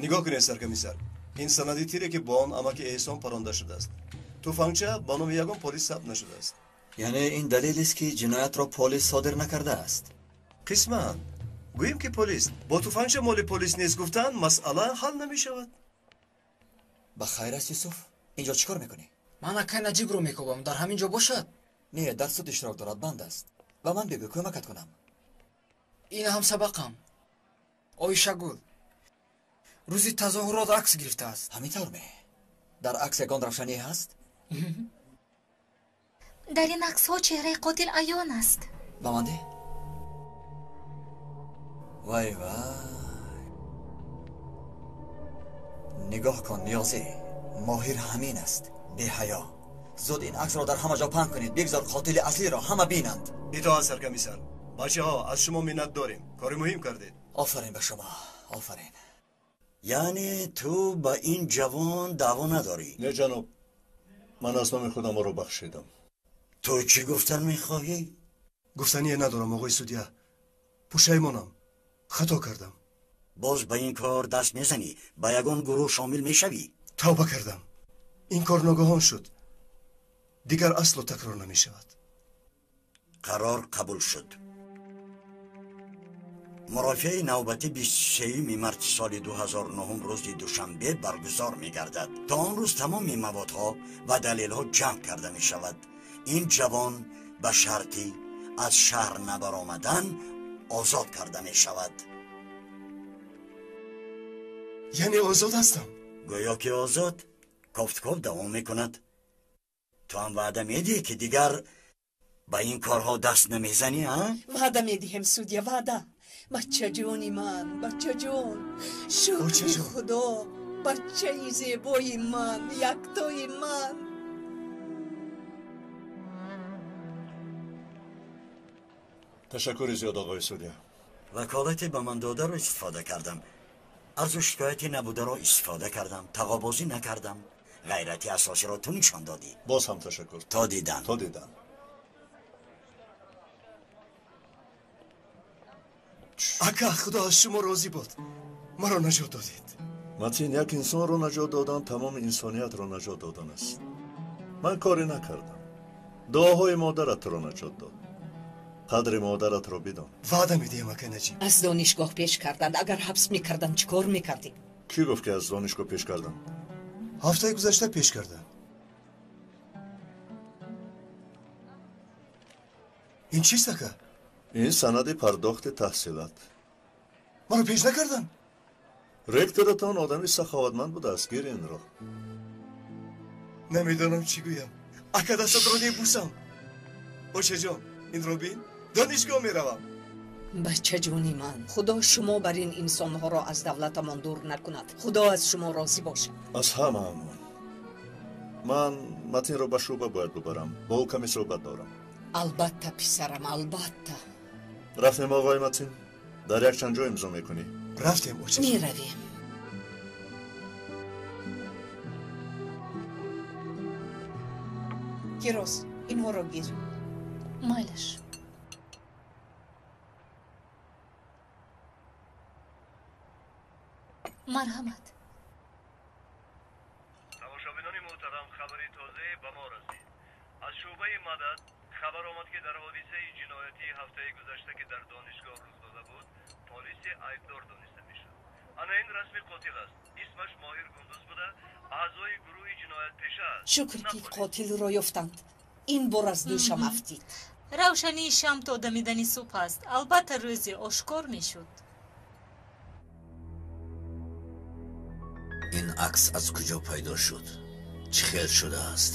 Нигоҳ кунед, саркомиссар. Ин санади тире ки бо он амаки Эҳсон паронда шудааст. Туфангча ба номи ягон полис сабт нашудааст. Яъне ин далелест ки ҷиноятро полис содир накардааст? Қисман. Гӯем ки полис бо туфангча моли полис нест гуфтан, масъала ҳал намешавад. Ба хайр аст, Юсуф? Инҷо чӣ кор мекунӣ? Ман акай Наҷибро мекобам. Дар ҳамин ҷо бошад? Не, дар суд иштирок дорад, банд аст. Ба ман бигӯ, кӯмакат кунам. Ин ҳам сабақам. Оишагул рӯзи тазоҳурот акс гирифтааст. Ҳамин тавр ме? Дар акс ягон равшанӣ ҳаст? Дар ин аксҳо чеҳраи қотил аён аст. Ба ман деҳ. Вай вай, нигоҳ кун, Ниёзӣ, моҳир ҳамин аст, беҳаё. Зуд ин аксро дар ҳама ҷо паҳн кунед, бигзор қотили аслиро ҳама бинанд. Итоат, саркомиссар. Бачаҳо, аз шумо миннат дорем. Кори муҳим кардед. Офарин ба шумо, офарин. Яъне ту ба ин ҷавон даъво надорӣ? Не, ҷаноб, ман аз номи худам ӯро бахшидам. Ту чӣ гуфтан мехоҳӣ? Гуфтание надорам, оғои судья. Пушаймонам, хато кардам. Боз ба ин кор даст мезанӣ? Ба ягон гурӯҳ шомил мешавӣ? Тавба кардам. Ин кор ногаҳон шуд, дигар асло такрор намешавад. Қарор қабул шуд. Мурофиаи навбатӣ 23 марти соли 2009 рӯзи душанбе баргузор мегардад. То он рӯз тамоми маводҳо ва далелҳо ҷамъ карда мешавад. Ин ҷавон ба шарти аз шаҳр набаромадан озод карда мешавад. Яъне озод ҳастам? Гӯё ки озод. Кофтков давом мекунад. Ту ҳам ваъда медиҳӣ ки дигар ба ин корҳо даст намезанӣ, а? Ваъда медиҳем, судья, ваъда. Бачаҷони ман, бачаҷон, шукри Худо. Бачаи зебои ман, яктои ман. Ташаккури зиёд, оғои судья. Ваколати ба ман додаро истифода кардам. Арзу шикояти набударо истифода кардам. Тағобозӣ накардам. Ғайрати асосиро ту нишон додӣ. Боз ҳам ташаккур. То дидан. То дидан. Ака, худо аз шумо розӣ бод. Маро наҷот додед. Матин, як инсонро наҷот додан тамоми инсониятро наҷот додан аст. Ман коре накардам. Дуоҳои модарат туро наҷот дод. Қадри модаратро бидон. Ваъда медиҳам, акай Наҷиб. Аз донишгоҳ пеш карданд. Агар ҳабс мекарданд, чӣ кор мекардӣ? Кӣ гуфт, ки аз донишгоҳ пеш карданд? Ҳафтаи гузашта пеш карданд. Ин чист, ака? Ин санади пардохти таҳсилот. Маро пеш накарданд? Ректоратон одами саховатманд будааст. Гир инро. Намедонам чӣ гӯям. Ака, дастатро мебӯсам. Очаҷон, инро бин. Донишгоҳ меравам. Бачаҷони ман, худо шумо бар ин инсонҳоро аз давлатамон дур накунад. Худо аз шумо розӣ бошад. Аз ҳамаамон. Ман Матинро ба шӯъба бояд бубарам. Бо ӯ каме суҳбат дорам. Албатта, писарам, албатта. Рафтем, оғои Матин. Дар якчанд ҷо имзо мекунӣ. Рафтем, очаҷон. Меравем. Кирос, инҳоро гир. Майлаш. Марҳамат. Тамошобинони муҳтарам, хабари тозае ба мо расид. Аз шӯъбаи мадад хабар омад, ки дар ҳодисаи ҷиноятии ҳафтаи гузашта, ки дар донишгоҳ рух дода буд, полиси айбдор дониста мешуд. Ана ин расми қотил аст. Исмаш Моҳир Гундуз буда, аъзои гурӯҳи ҷиноятпеша аст. Шукр, ки қотилро ёфтанд. Ин бор аз дӯшам афтид. Равшании шам то дамидани субҳ аст. Албатта, рӯзе ошкор мешуд. Ин акс аз куҷо пайдо шуд? Чӣ хел шудааст?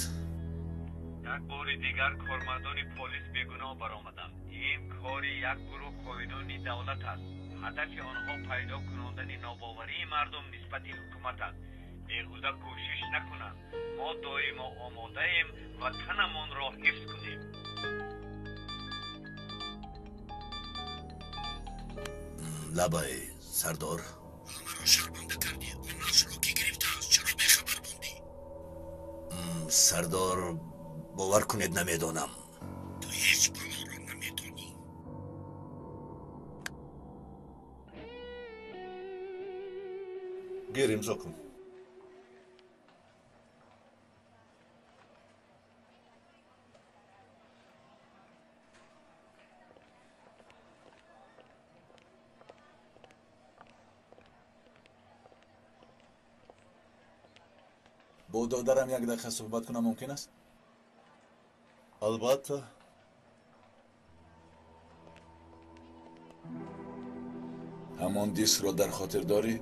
Як бори дигар кормандони полис бегуноҳ баромаданд. Ин кори як гурӯҳ хоинони давлат аст. Ҳадафи онҳо пайдо кунондани нобоварии мардум нисбати ҳукумат аст. Беҳуда кӯшиш накунанд. Мо доимо омодаем ватанамонро ҳифз кунем. Лабай, сардор. Маро шарманда кардӣ. Он нақшро ки гирифтааст, чаро бехабар мондӣ? Сардор, бовар кунед, намедонам. Ту ҳеҷ балоро намедонӣ. Гир, имзо кун. Бо додарам як дақиқа суҳбат кунам мумкин аст? Албатта. Ҳамон дискро дар хотир дорӣ?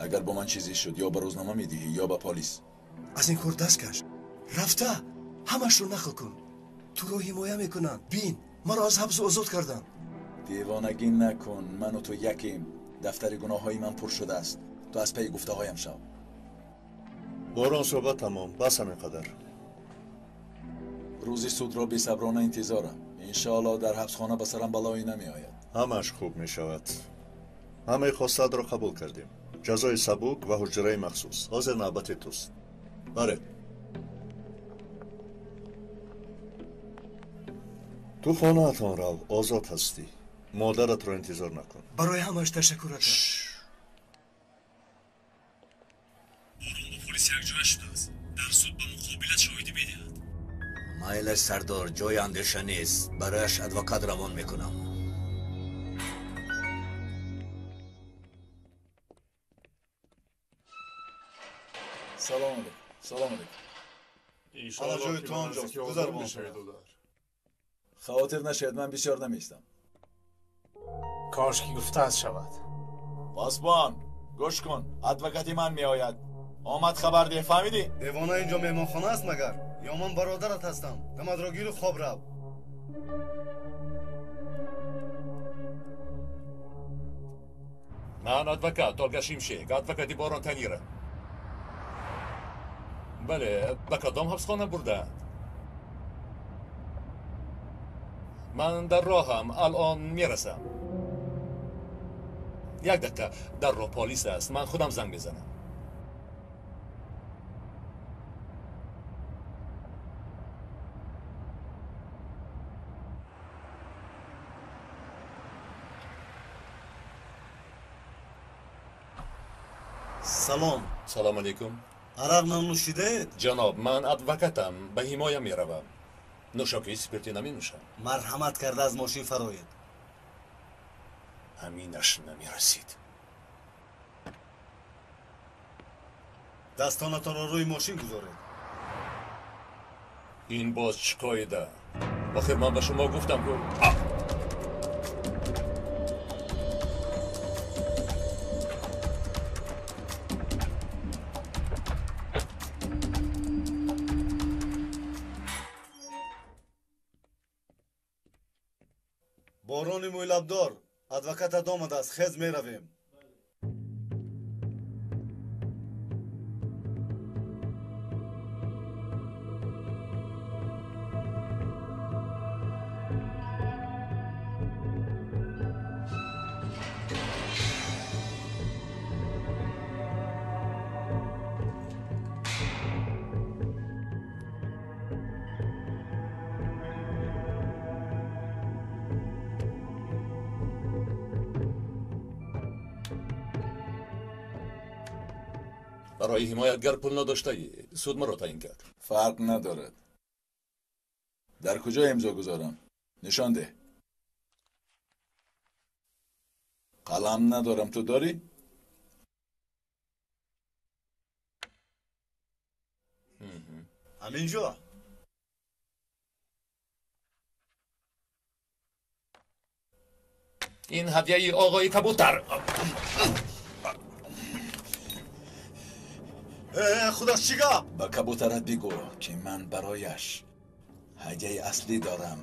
Агар бо ман чизе шуд, ё ба рӯзнома медиҳӣ, ё ба полис. Аз ин кор даст каш. Рафта, ҳамашро нақл кун. Туро ҳимоя мекунанд. Бин, маро аз ҳабс озод карданд. Девонагӣ накун. Ману ту якем. Дафтари гуноҳҳои ман пур шудааст. Ту аз пайи гуфтаҳоям шав. Борон суҳбат тамом. Бас ҳамин қадар. Рӯзи судро бесаброна интизорам. Иншоаллоҳ дар ҳабсхона ба сарам балое намеояд. Ҳамааш хуб мешавад. Ҳамаи хостаатро қабул кардем. Ҷазои сабук ва ҳуҷраи махсус. Ҳозир навбати туст. Бале. Ту хонаатон рав, озод ҳастӣ. Модаратро интизор накун. Барои ҳамааш ташаккур, ака. Борон бо полис якҷоя шудааст. Дар суд ба муқобилат шоҳидӣ медиҳад. Майлаш, сардор, ҷои андеша нест. Барояш адвокат равон мекунам. Салом алейкум. Салом алейкум. Иншоаллоҳ, ки наздики озод мешавед, додар. Хавотир нашавед, ман бисёр намеистам. Кош ки гуфтааст шавад. Посбон, гӯш кун, адвокати ман меояд. Омад, хабар деҳ, фаҳмидӣ? Девона, инҷо меҳмонхона аст магар? Ё ман бародарат ҳастам? Дамадро гиру хоб рав. Ман адвокат Толга Шимшек, адвокати Борон Танира. Бале, ба кадом ҳабсхона бурдаанд? Ман дар роҳам, алон мерасам. Як дақиқа, дар роҳ полис аст, ман худам занг мезанам. Салом. Салом алейкум. Арақ нанӯшидаед? Ҷаноб, ман адвокатам, ба ҳимоя меравам. Нӯшокии спиртӣ наменӯшам. Марҳамат карда аз мошин фароед. Ҳаминаш намерасид. Дастонатонро рӯи мошин гузоред. Ин боз чӣ қоида? Охир ман ба шумо гуфтам ку. Борони мӯйлабдор, адвокатат омадааст, хез меравем. Барои ҳимоятгар пул надоштаӣ, суд маро таъин кард. Фарқ надорад. Дар куҷо имзо гузорам? Нишон деҳ. Қалам надорам, ту дорӣ? Ҳаминҷо. Ин ҳадияи оғои кабутар. Худаш чӣ гап? Ба кабутарат бигӯ, ки ман барояш ҳадияи аслӣ дорам.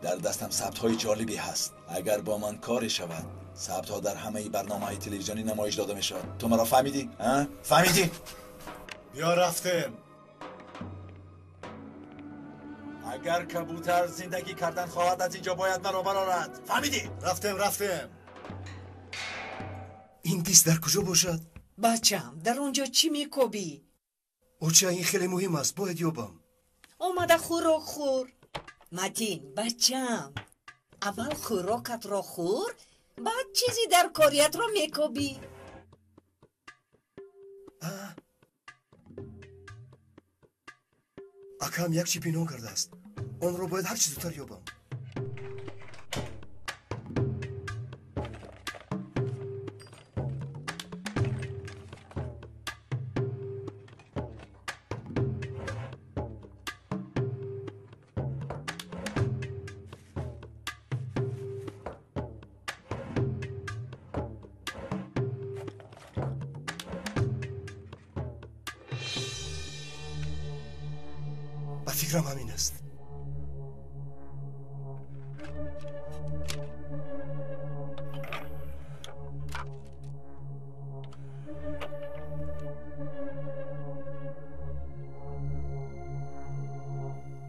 Дар дастам сабтҳои ҷолибе ҳаст. Агар бо ман коре шавад, сабтҳо дар ҳамаи барномаҳои телевизионӣ намоиш дода мешавад. Ту маро фаҳмидӣ? Фаҳмидӣ? Биё рафтем. Агар кабутар зиндагӣ кардан хоҳад, аз инҷо бояд маро барорад. Фаҳмидӣ? Рафтем, рафтем. Ин диск дар куҷо бошад? Бачам, дар он ҷо чӣ мекобӣ? Оча, ин хеле муҳим аст, бояд ёбам. Омада хӯрок хӯр. Матин, бачам, аввал хӯрокатро хӯр, баъд чизи дар кориятро мекобӣ. Акам як чӣ пинҳон кардааст. Онро бояд ҳарчи зудтар ёбам. Ба фикрам ҳамин аст.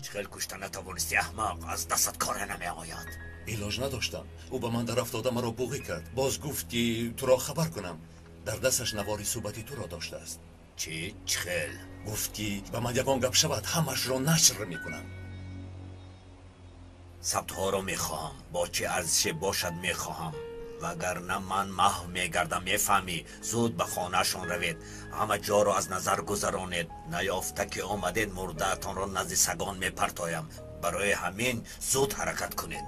Чӣ хел кушта натавонисти, аҳмақ? Аз дастат коре намеояд. Илоҷ надоштам. Ӯ ба ман дар афтода маро буғӣ кард. Боз гуфт, ки туро хабар кунам. Дар дасташ навори суҳбати туро доштааст. Чӣ? Чӣ хел? Гуфт, ки ба ман ягон гап шавад, ҳамашро нашр мекунам. Сабтҳоро мехоҳам, бо чӣ арзише бошад мехоҳам. Вагарна ман маҳв мегардам, мефаҳмӣ? Зуд ба хонаашон равед, ҳама ҷоро аз назар гузаронед. Наёфта ки омадед, мурдаатонро назди сагон мепартоям. Барои ҳамин зуд ҳаракат кунед.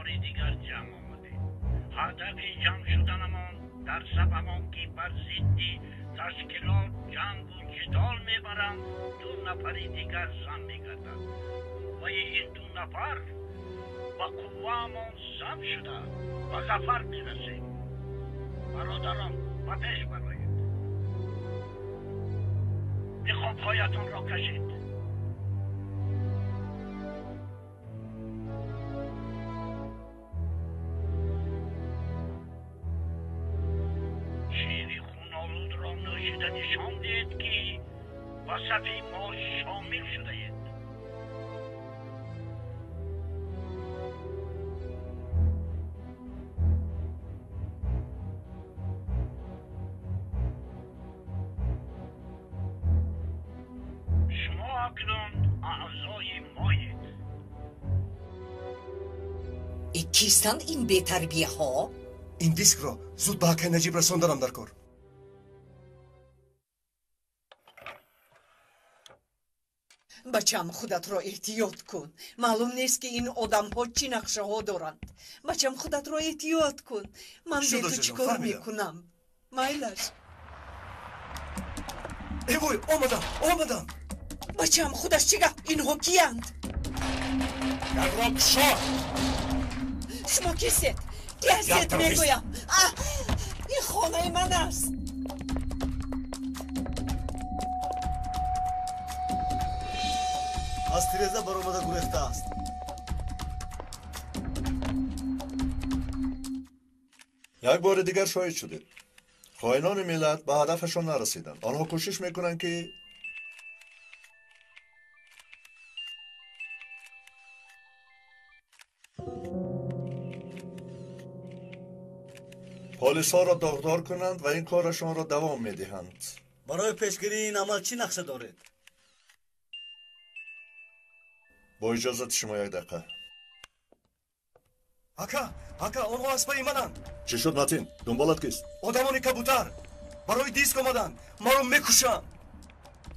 бори дигар ҷамъ омадем. Ҳадафи ҷамъ шуданамон дар сабаб он ки бар зидди ташкилот ҷангу ҷидол мебаранд, ду нафари дигар зам мегардад. Қувваи ин ду нафар ба қувваамон зам шуда ба зафар мерасем. Бародарон, ба пеш бароед. Ниқобҳоятонро кашед. Шири хунолудро нӯшида нишон диҳед, ки ба сафи мо шомил шудаед. Шумо акнун аъзои моед. Кистанд ин бетарбияҳо? Ин дискро зуд ба акай Наҷиб расонданам дар кор. Бачам, худатро эҳтиёт кун. Маълум нест, ки ин одамҳо чӣ нақшаҳо доранд. Бачам, худатро эҳтиёт кун. Ман бе ту чӣ кор мекунам? Майлаш. Эвой, омадам, омадам. Бачам, худаш чӣ гап? Инҳо киянд? Дарро кушо! Шумо кистед? Ки ҳастед, мегӯям? Ин хонаи ман аст. Аз тиреза баромада гурехтааст. Як бори дигар шоҳид шудед. Хоинони миллат ба ҳадафашон нарасиданд. Онҳо кӯшиш мекунанд, ки полисҳоро доғдор кунанд ва ин корашонро давом медиҳанд. Барои пешгирии ин амал чӣ нақша доред? Бо иҷозати шумо як дақиқа. Ака, ака, онҳо аз пайи мананд. Чӣ шуд, Матин? Дунболат кист? Одамони кабутар барои диск омаданд. Маро мекушанд.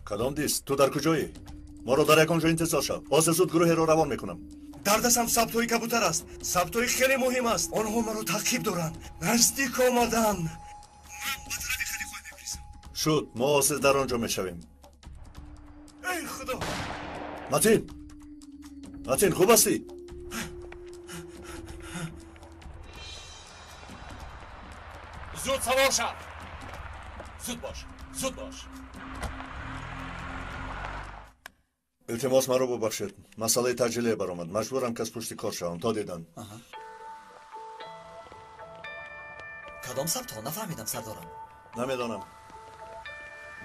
Кадом диск? Ту дар куҷоӣ? Моро дар ягон ҷо интизор шав. Ҳозир зуд гурӯҳеро равон мекунам. Дар дастам сабтҳои кабутар аст. Сабтҳои хеле муҳим аст. Онҳо маро таъқиб доранд. Наздик омаданд. Ман ба тарафи Халифой мегурезам. Шуд, мо ҳозир дар он ҷо мешавем. Эй худо! Матин! Матин, хуб ҳастӣ? Зуд савор шав! Зуд бош, зуд бош. Илтимос, маро бубахшед. Масъалаи таъҷилие баромад. Маҷбурам, ки аз пушти кор шавам. То дидан. Кадом сабтҳо? Нафаҳмидам, сардорам. Намедонам.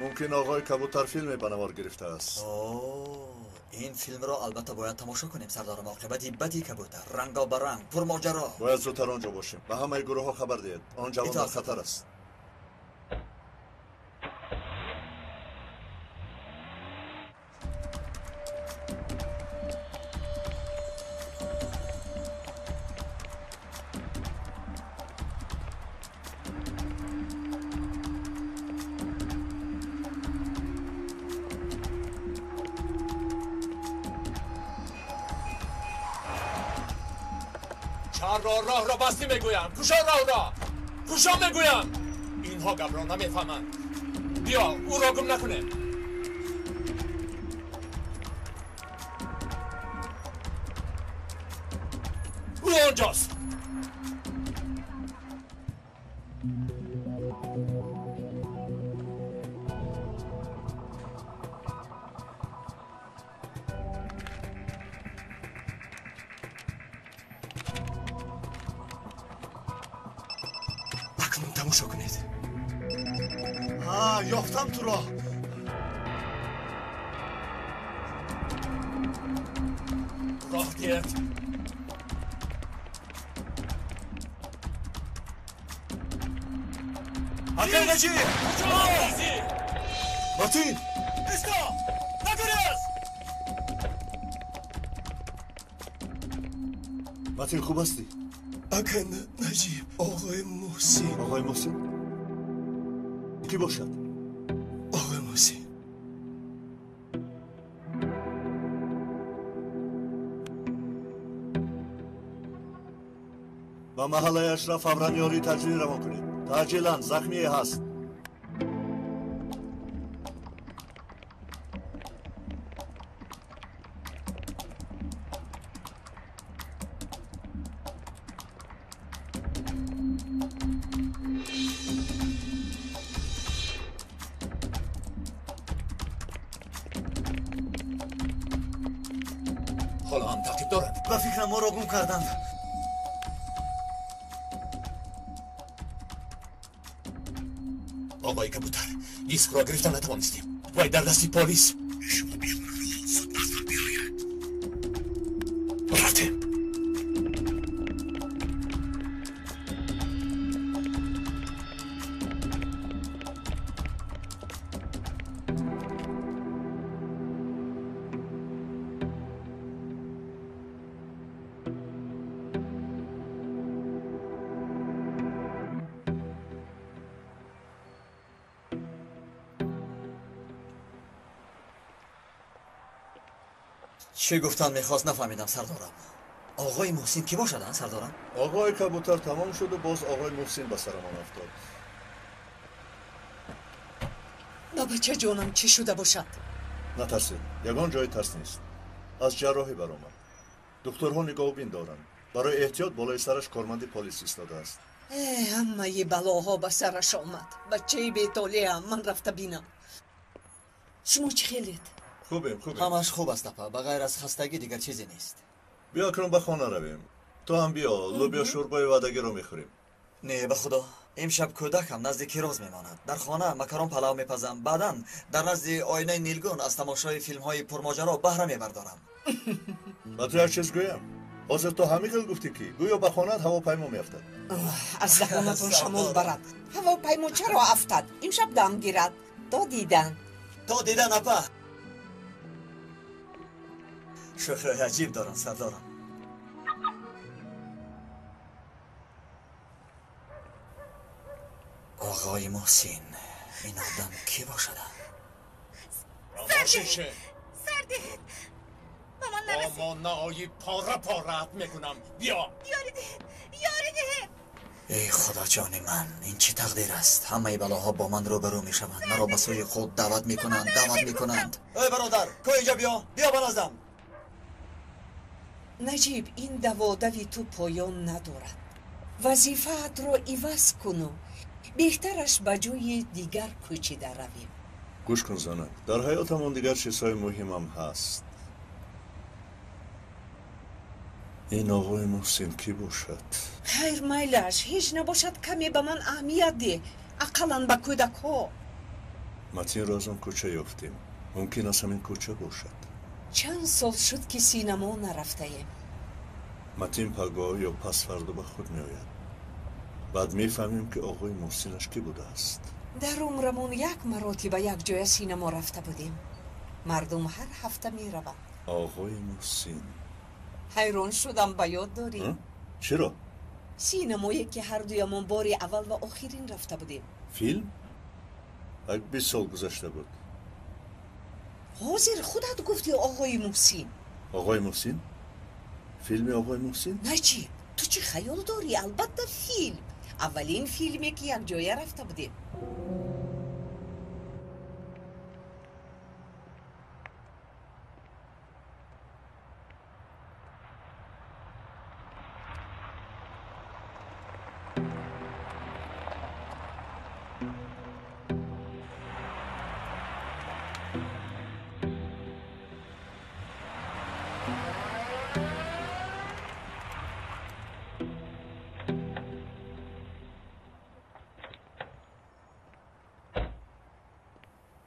Мумкин оғои кабутар филме ба навор гирифтааст. Ин филмро албатта бояд тамошо кунем, сардорам. Оқибати бади кабутар, рангобаранг, пурмоҷаро. Бояд зудтар он ҷо бошем. Ба ҳамаи гурӯҳҳо хабар диҳед. Он ҷавон дар хатар аст. Роҳ ро басти мегӯям. Кушо роҳ ро, кушо мегӯям. Инҳо гапро намефаҳманд. Биё, ӯро гум накунем. Ӯ онҷост. Тамошо кунед. Ҳа, ёфтам туро. Роҳ диҳед. Акай Наҷиб! Куҷо мегурезӣ? Матин! Исто! Нагурез! Матин, хуб ҳастӣ? Акай Наҷиб, оғои Муҳсин. Оғои Муҳсин? Кӣ бошад? Оғои Муҳсин. Ба маҳаллаи Ашраф фавран ёрии таъҷилӣ равон кунед. Таъҷилан захмие ҳаст. ҳоло ҳам таъқиб дорад. Ба фикрам моро гум карданд. Оғои Кабутар, дискро гирифта натавонистем. Вай дар дасти полис. Шумо бихонро зуд наздам биёяд. Рафтем. Чӣ гуфтан мехост нафаҳмидам, сардорам. Оғои Муҳсин кӣ бошад, сардорам? Оғои Кабутар тамом шуду боз оғои Муҳсин ба сарамон афтод. Ба бачаҷонам чӣ шуда бошад? Натарсед, ягон ҷои тарс нест. Аз ҷарроҳӣ баромад. Духтурҳо нигоҳубин доранд. Барои эҳтиёт болои сараш корманди полис истодааст. Ҳамаи балоҳо ба сараш омад. Бачаи бетолеам, ман рафта бинам. Шумо чӣ хелед? Хубем, хубем. Ҳамаш хуб аст, апа. Ба ғайр аз хастагӣ дигар чизе нест. Биё акнун ба хона равем. Ту ҳам биё, лӯбиё шӯрбои ваъдагиро мехӯрем. Не, ба худо. Имшаб кӯдакам назди Кироз мемонад. Дар хона макарон палав мепазам. Баъдан дар назди оинаи нилгун аз тамошои филмҳои пурмоҷаро баҳра мебардорам. Ба ту як чиз гӯям. Ҳозир ту ҳамин хел гуфтӣ, ки гӯё ба хонаат ҳавопаймо меафтад. Аз даҳонатон шамол барад. Ҳавопаймо чаро афтад? Имшаб дам гирад. То дидан. То дидан, апа. Шӯхиҳои аҷиб дорам, сардорам. Оғои Муҳсин, ин одам кӣ бошад? Сардед, ба ман нарасед. Бо мо наои пора пораат мекунам. Биё. Ёрӣ диҳед, ёрӣ диҳед. Эй худоҷони ман, ин чӣ тақдир аст? Ҳамаи балоҳо бо ман рӯбарӯ мешаванд. Маро ба сӯи худ даъват мекунанд, даъват мекунанд. Эй бародар, ко инҷа биё, биё ба наздам. Наҷиб, ин даводави ту поён надорад. Вазифаатро иваз куну беҳтараш ба ҷои дигар кӯчида равем. Гӯш кун, занак, дар ҳаётамон дигар чизҳои муҳимам ҳаст. Ин оғои Муҳсин кӣ бошад? Хайр, майлаш, ҳеҷ набошад каме ба ман аҳамият деҳ, ақаллан ба кӯдакҳо. Матинро аз он кӯча ёфтем. Мумкин аст ҳамин кӯча бошад. Чанд сол шуд, ки синамо нарафтаем. Матин пагоҳ ё пасфардо ба худ меояд. Баъд мефаҳмем, ки оғои Муҳсинаш кӣ будааст. Дар умрамон як маротиба якҷоя синамо рафта будем. Мардум ҳар ҳафта мераванд. Оғои Муҳсин. Ҳайрон шудам, ба ёд дорӣ? Чиро? Синамое, ки ҳардуямон бори аввал ва охирин рафта будем. Филм? Як 20 сол гузашта буд. Ҳозир худат гуфтӣ оғои Муҳсин. Оғои Муҳсин? Филми оғои Муҳсин? Наҷиб, ту чӣ хаёл дорӣ? Албатта филм. Аввалин филме, ки якҷоя рафта будем.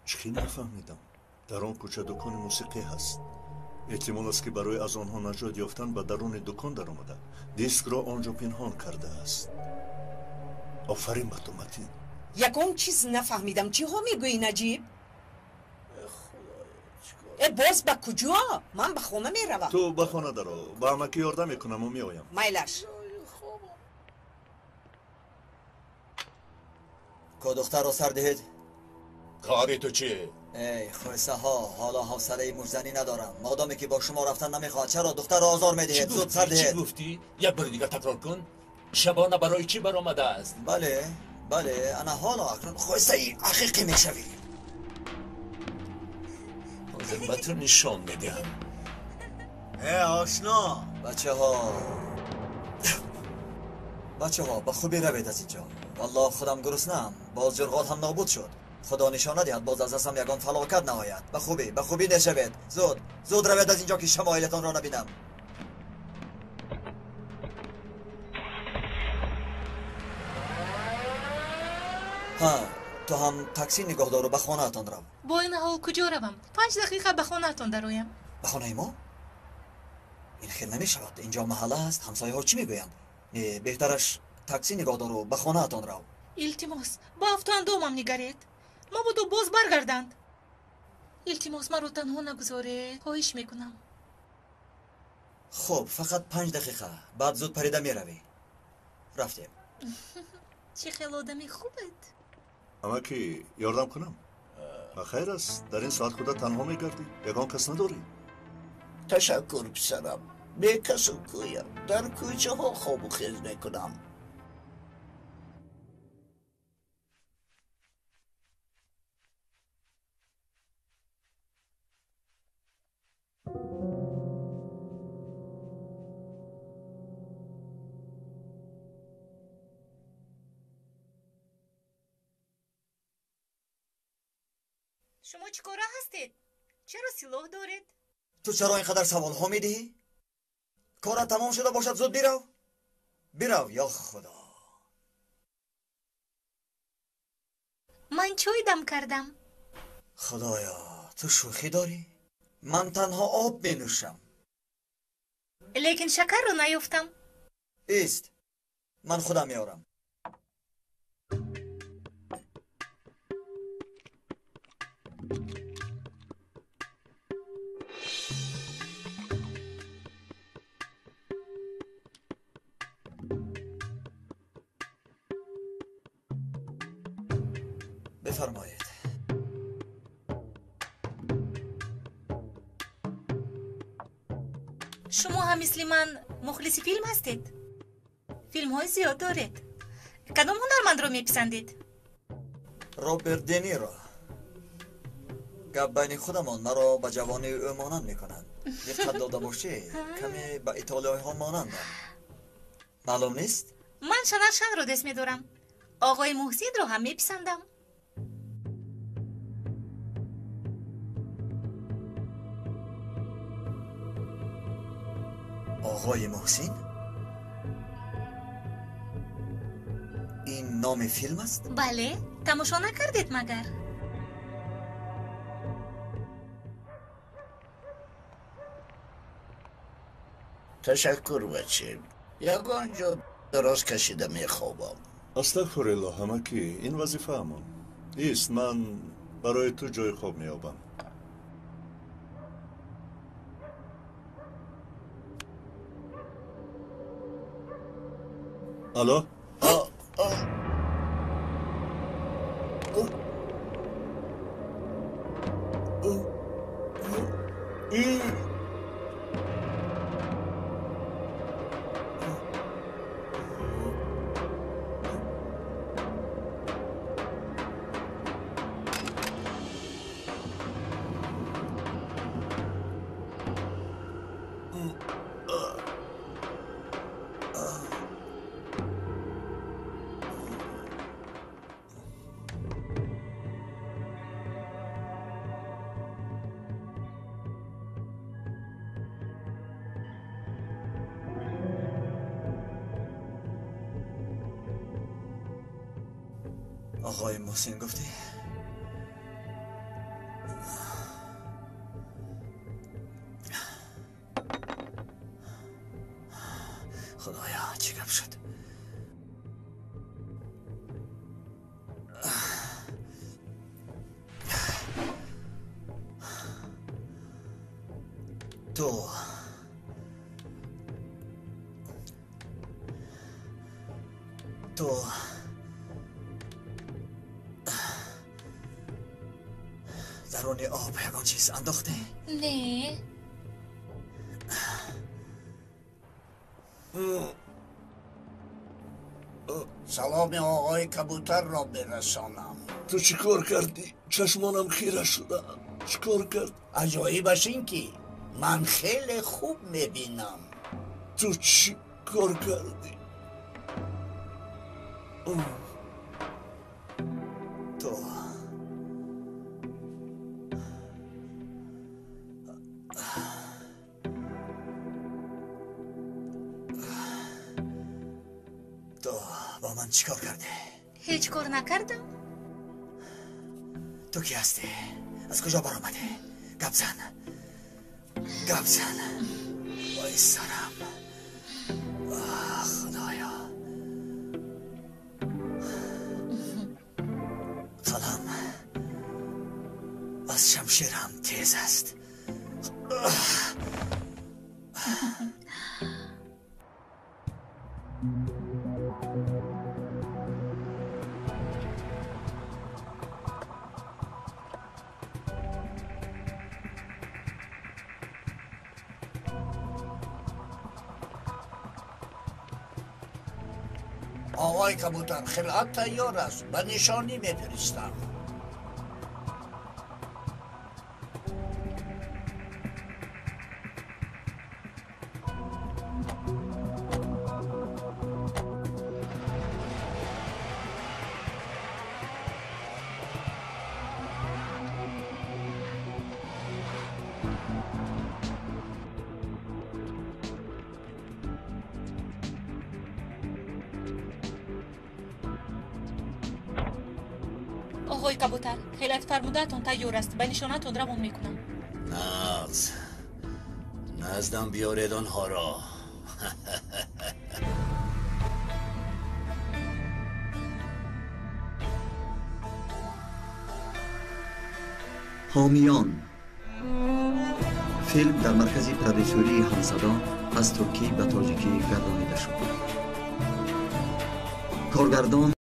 Чӣ нафаҳмидам. Дар он кӯча дукони мусиқӣ ҳаст. Эҳтимол аст, ки барои аз онҳо наҷот ёфтан ба даруни дукон даромада, дискро он ҷо пинҳон кардааст. Офарин ба ту, Матин. Ягон чиз нафаҳмидам. Чиҳо мегӯӣ, Наҷиб? Боз ба куҷо? Ман ба хона меравам. Ту ба хона даро. Ба амакӣ ёрдам мекунаму меоям. Майлаш. Ко духтарро сар диҳед. Кори ту чӣ? Эй хӯсаҳо, ҳоло ҳавсалаи мушзанӣ надорам. Модоме ки бо шумо рафтан намехоҳад, чаро духтарро озор медиҳед? Зуд сар диҳед. Чӣ гуфтӣ? Як бори дигар такрор кун. Шабона барои чӣ баромадааст? Бале, бале, ана ҳоло акнун хостаи ҳақиқӣ мешавӣ. Ҳозир ба ту нишон медиҳам. Э, ошно! Бачаҳо, бачаҳо, ба хубӣ равед аз инҷо. Валлоҳ худам гуруснаам, боз ҷурғот ҳам нобуд шуд. Худо нишон надиҳад боз аз дастам ягон фалокат наояд. Ба хубӣ, ба хубӣ нешавед. Зуд, зуд равед аз инҷо ки шамоилатонро набинам. Ҳа, ту ҳам таксӣ нигоҳ дору ба хонаатон рав. Бо ин ҳол куҷо равам? 5 дақиқа ба хонаатон дароям. Ба хонаи мо? Ин хел намешавад. Инҷо маҳалла аст, ҳамсояҳо чӣ мегӯянд? Не, беҳтараш таксӣ нигоҳ дору ба хонаатон рав. Илтимос, ба афтуандомам нигаред. Мабодо боз баргарданд. Илтимос, маро танҳо нагузоред. Хоҳиш мекунам. Хуб, фақат 5 дақиқа. Баъд зуд парида меравӣ. Рафтем. Чӣ хел одами хубед. Амаки, ёрдам кунам? Ба хайр аст, дар ин соат худат танҳо мегардӣ? Ягон кас надорӣ? Ташаккур, писарам. Бекасу кӯям. Дар кӯчаҳо хобу хез мекунам. Шумо чӣ кора ҳастед? Чаро силоҳ доред? Ту чаро ин қадар саволҳо медиҳӣ? Корат тамом шуда бошад, зуд бирав. Бирав, ё Худо. Ман чой дам кардам. Худоё, ту шӯхӣ дорӣ? Ман танҳо об менӯшам. Лекин шакарро наёфтам. Ист, ман худам меорам. Бифармоед. Шумо ҳам мисли ман мухлиси филм ҳастед? Филмҳои зиёд доред. Кадом ҳунармандро меписандед? Роберт Де Ниро. Гап байни худамон маро ба ҷавонии ӯ монанд мекунанд. Диққат дода бошӣ, каме ба итолиёиҳо монандам. Маълум нест? Ман Шанаршанро дӯст медорам. Оғои Муҳсинро ҳам меписандам. Оғои Муҳсин? Ин номи филм аст? Бале, тамошо накардед магар? Ташаккур, баче. Ягон ҷо дароз кашида мехобам. Астағфируллоҳ, амаки, ин вазифаамон. Ист, ман барои ту ҷои хоб меёбам. Алло? Оғои Муҳсин гуфтӣ? Худоё, чӣ гап шуд? Ту даруни об ягон чиз андохтӣ? Не. Саломи оғои кабутар ро бирасонам. Ту чӣ кор кардӣ? Чашмонам хира шуданд. Чӣ кор кард? Аҷоибаш ин ки ман хеле хуб мебинам. Ту чӣ кор кардӣ? Ту бо ман чӣ кор кардӣ? Ҳеҷ кор накардам. Ту кӣ ҳастӣ? Аз куҷо баромадӣ? Гап зан, гап зан. Вой сарам, худоё. Қалам аз шамшерам тез аст. Оғои кабутар, хилъат тайёр аст, ба нишонӣ мефиристам. Оғои кабутар, хилъат фармудаатон тайёр аст, ба нишонатон равон мекунам. Нағз, наздам биёред онҳоро. Ҳомиён. Филм дар маркази продюсерии Ҳамсадо аз туркӣ ба тоҷикӣ гардонида шуд. Коргардон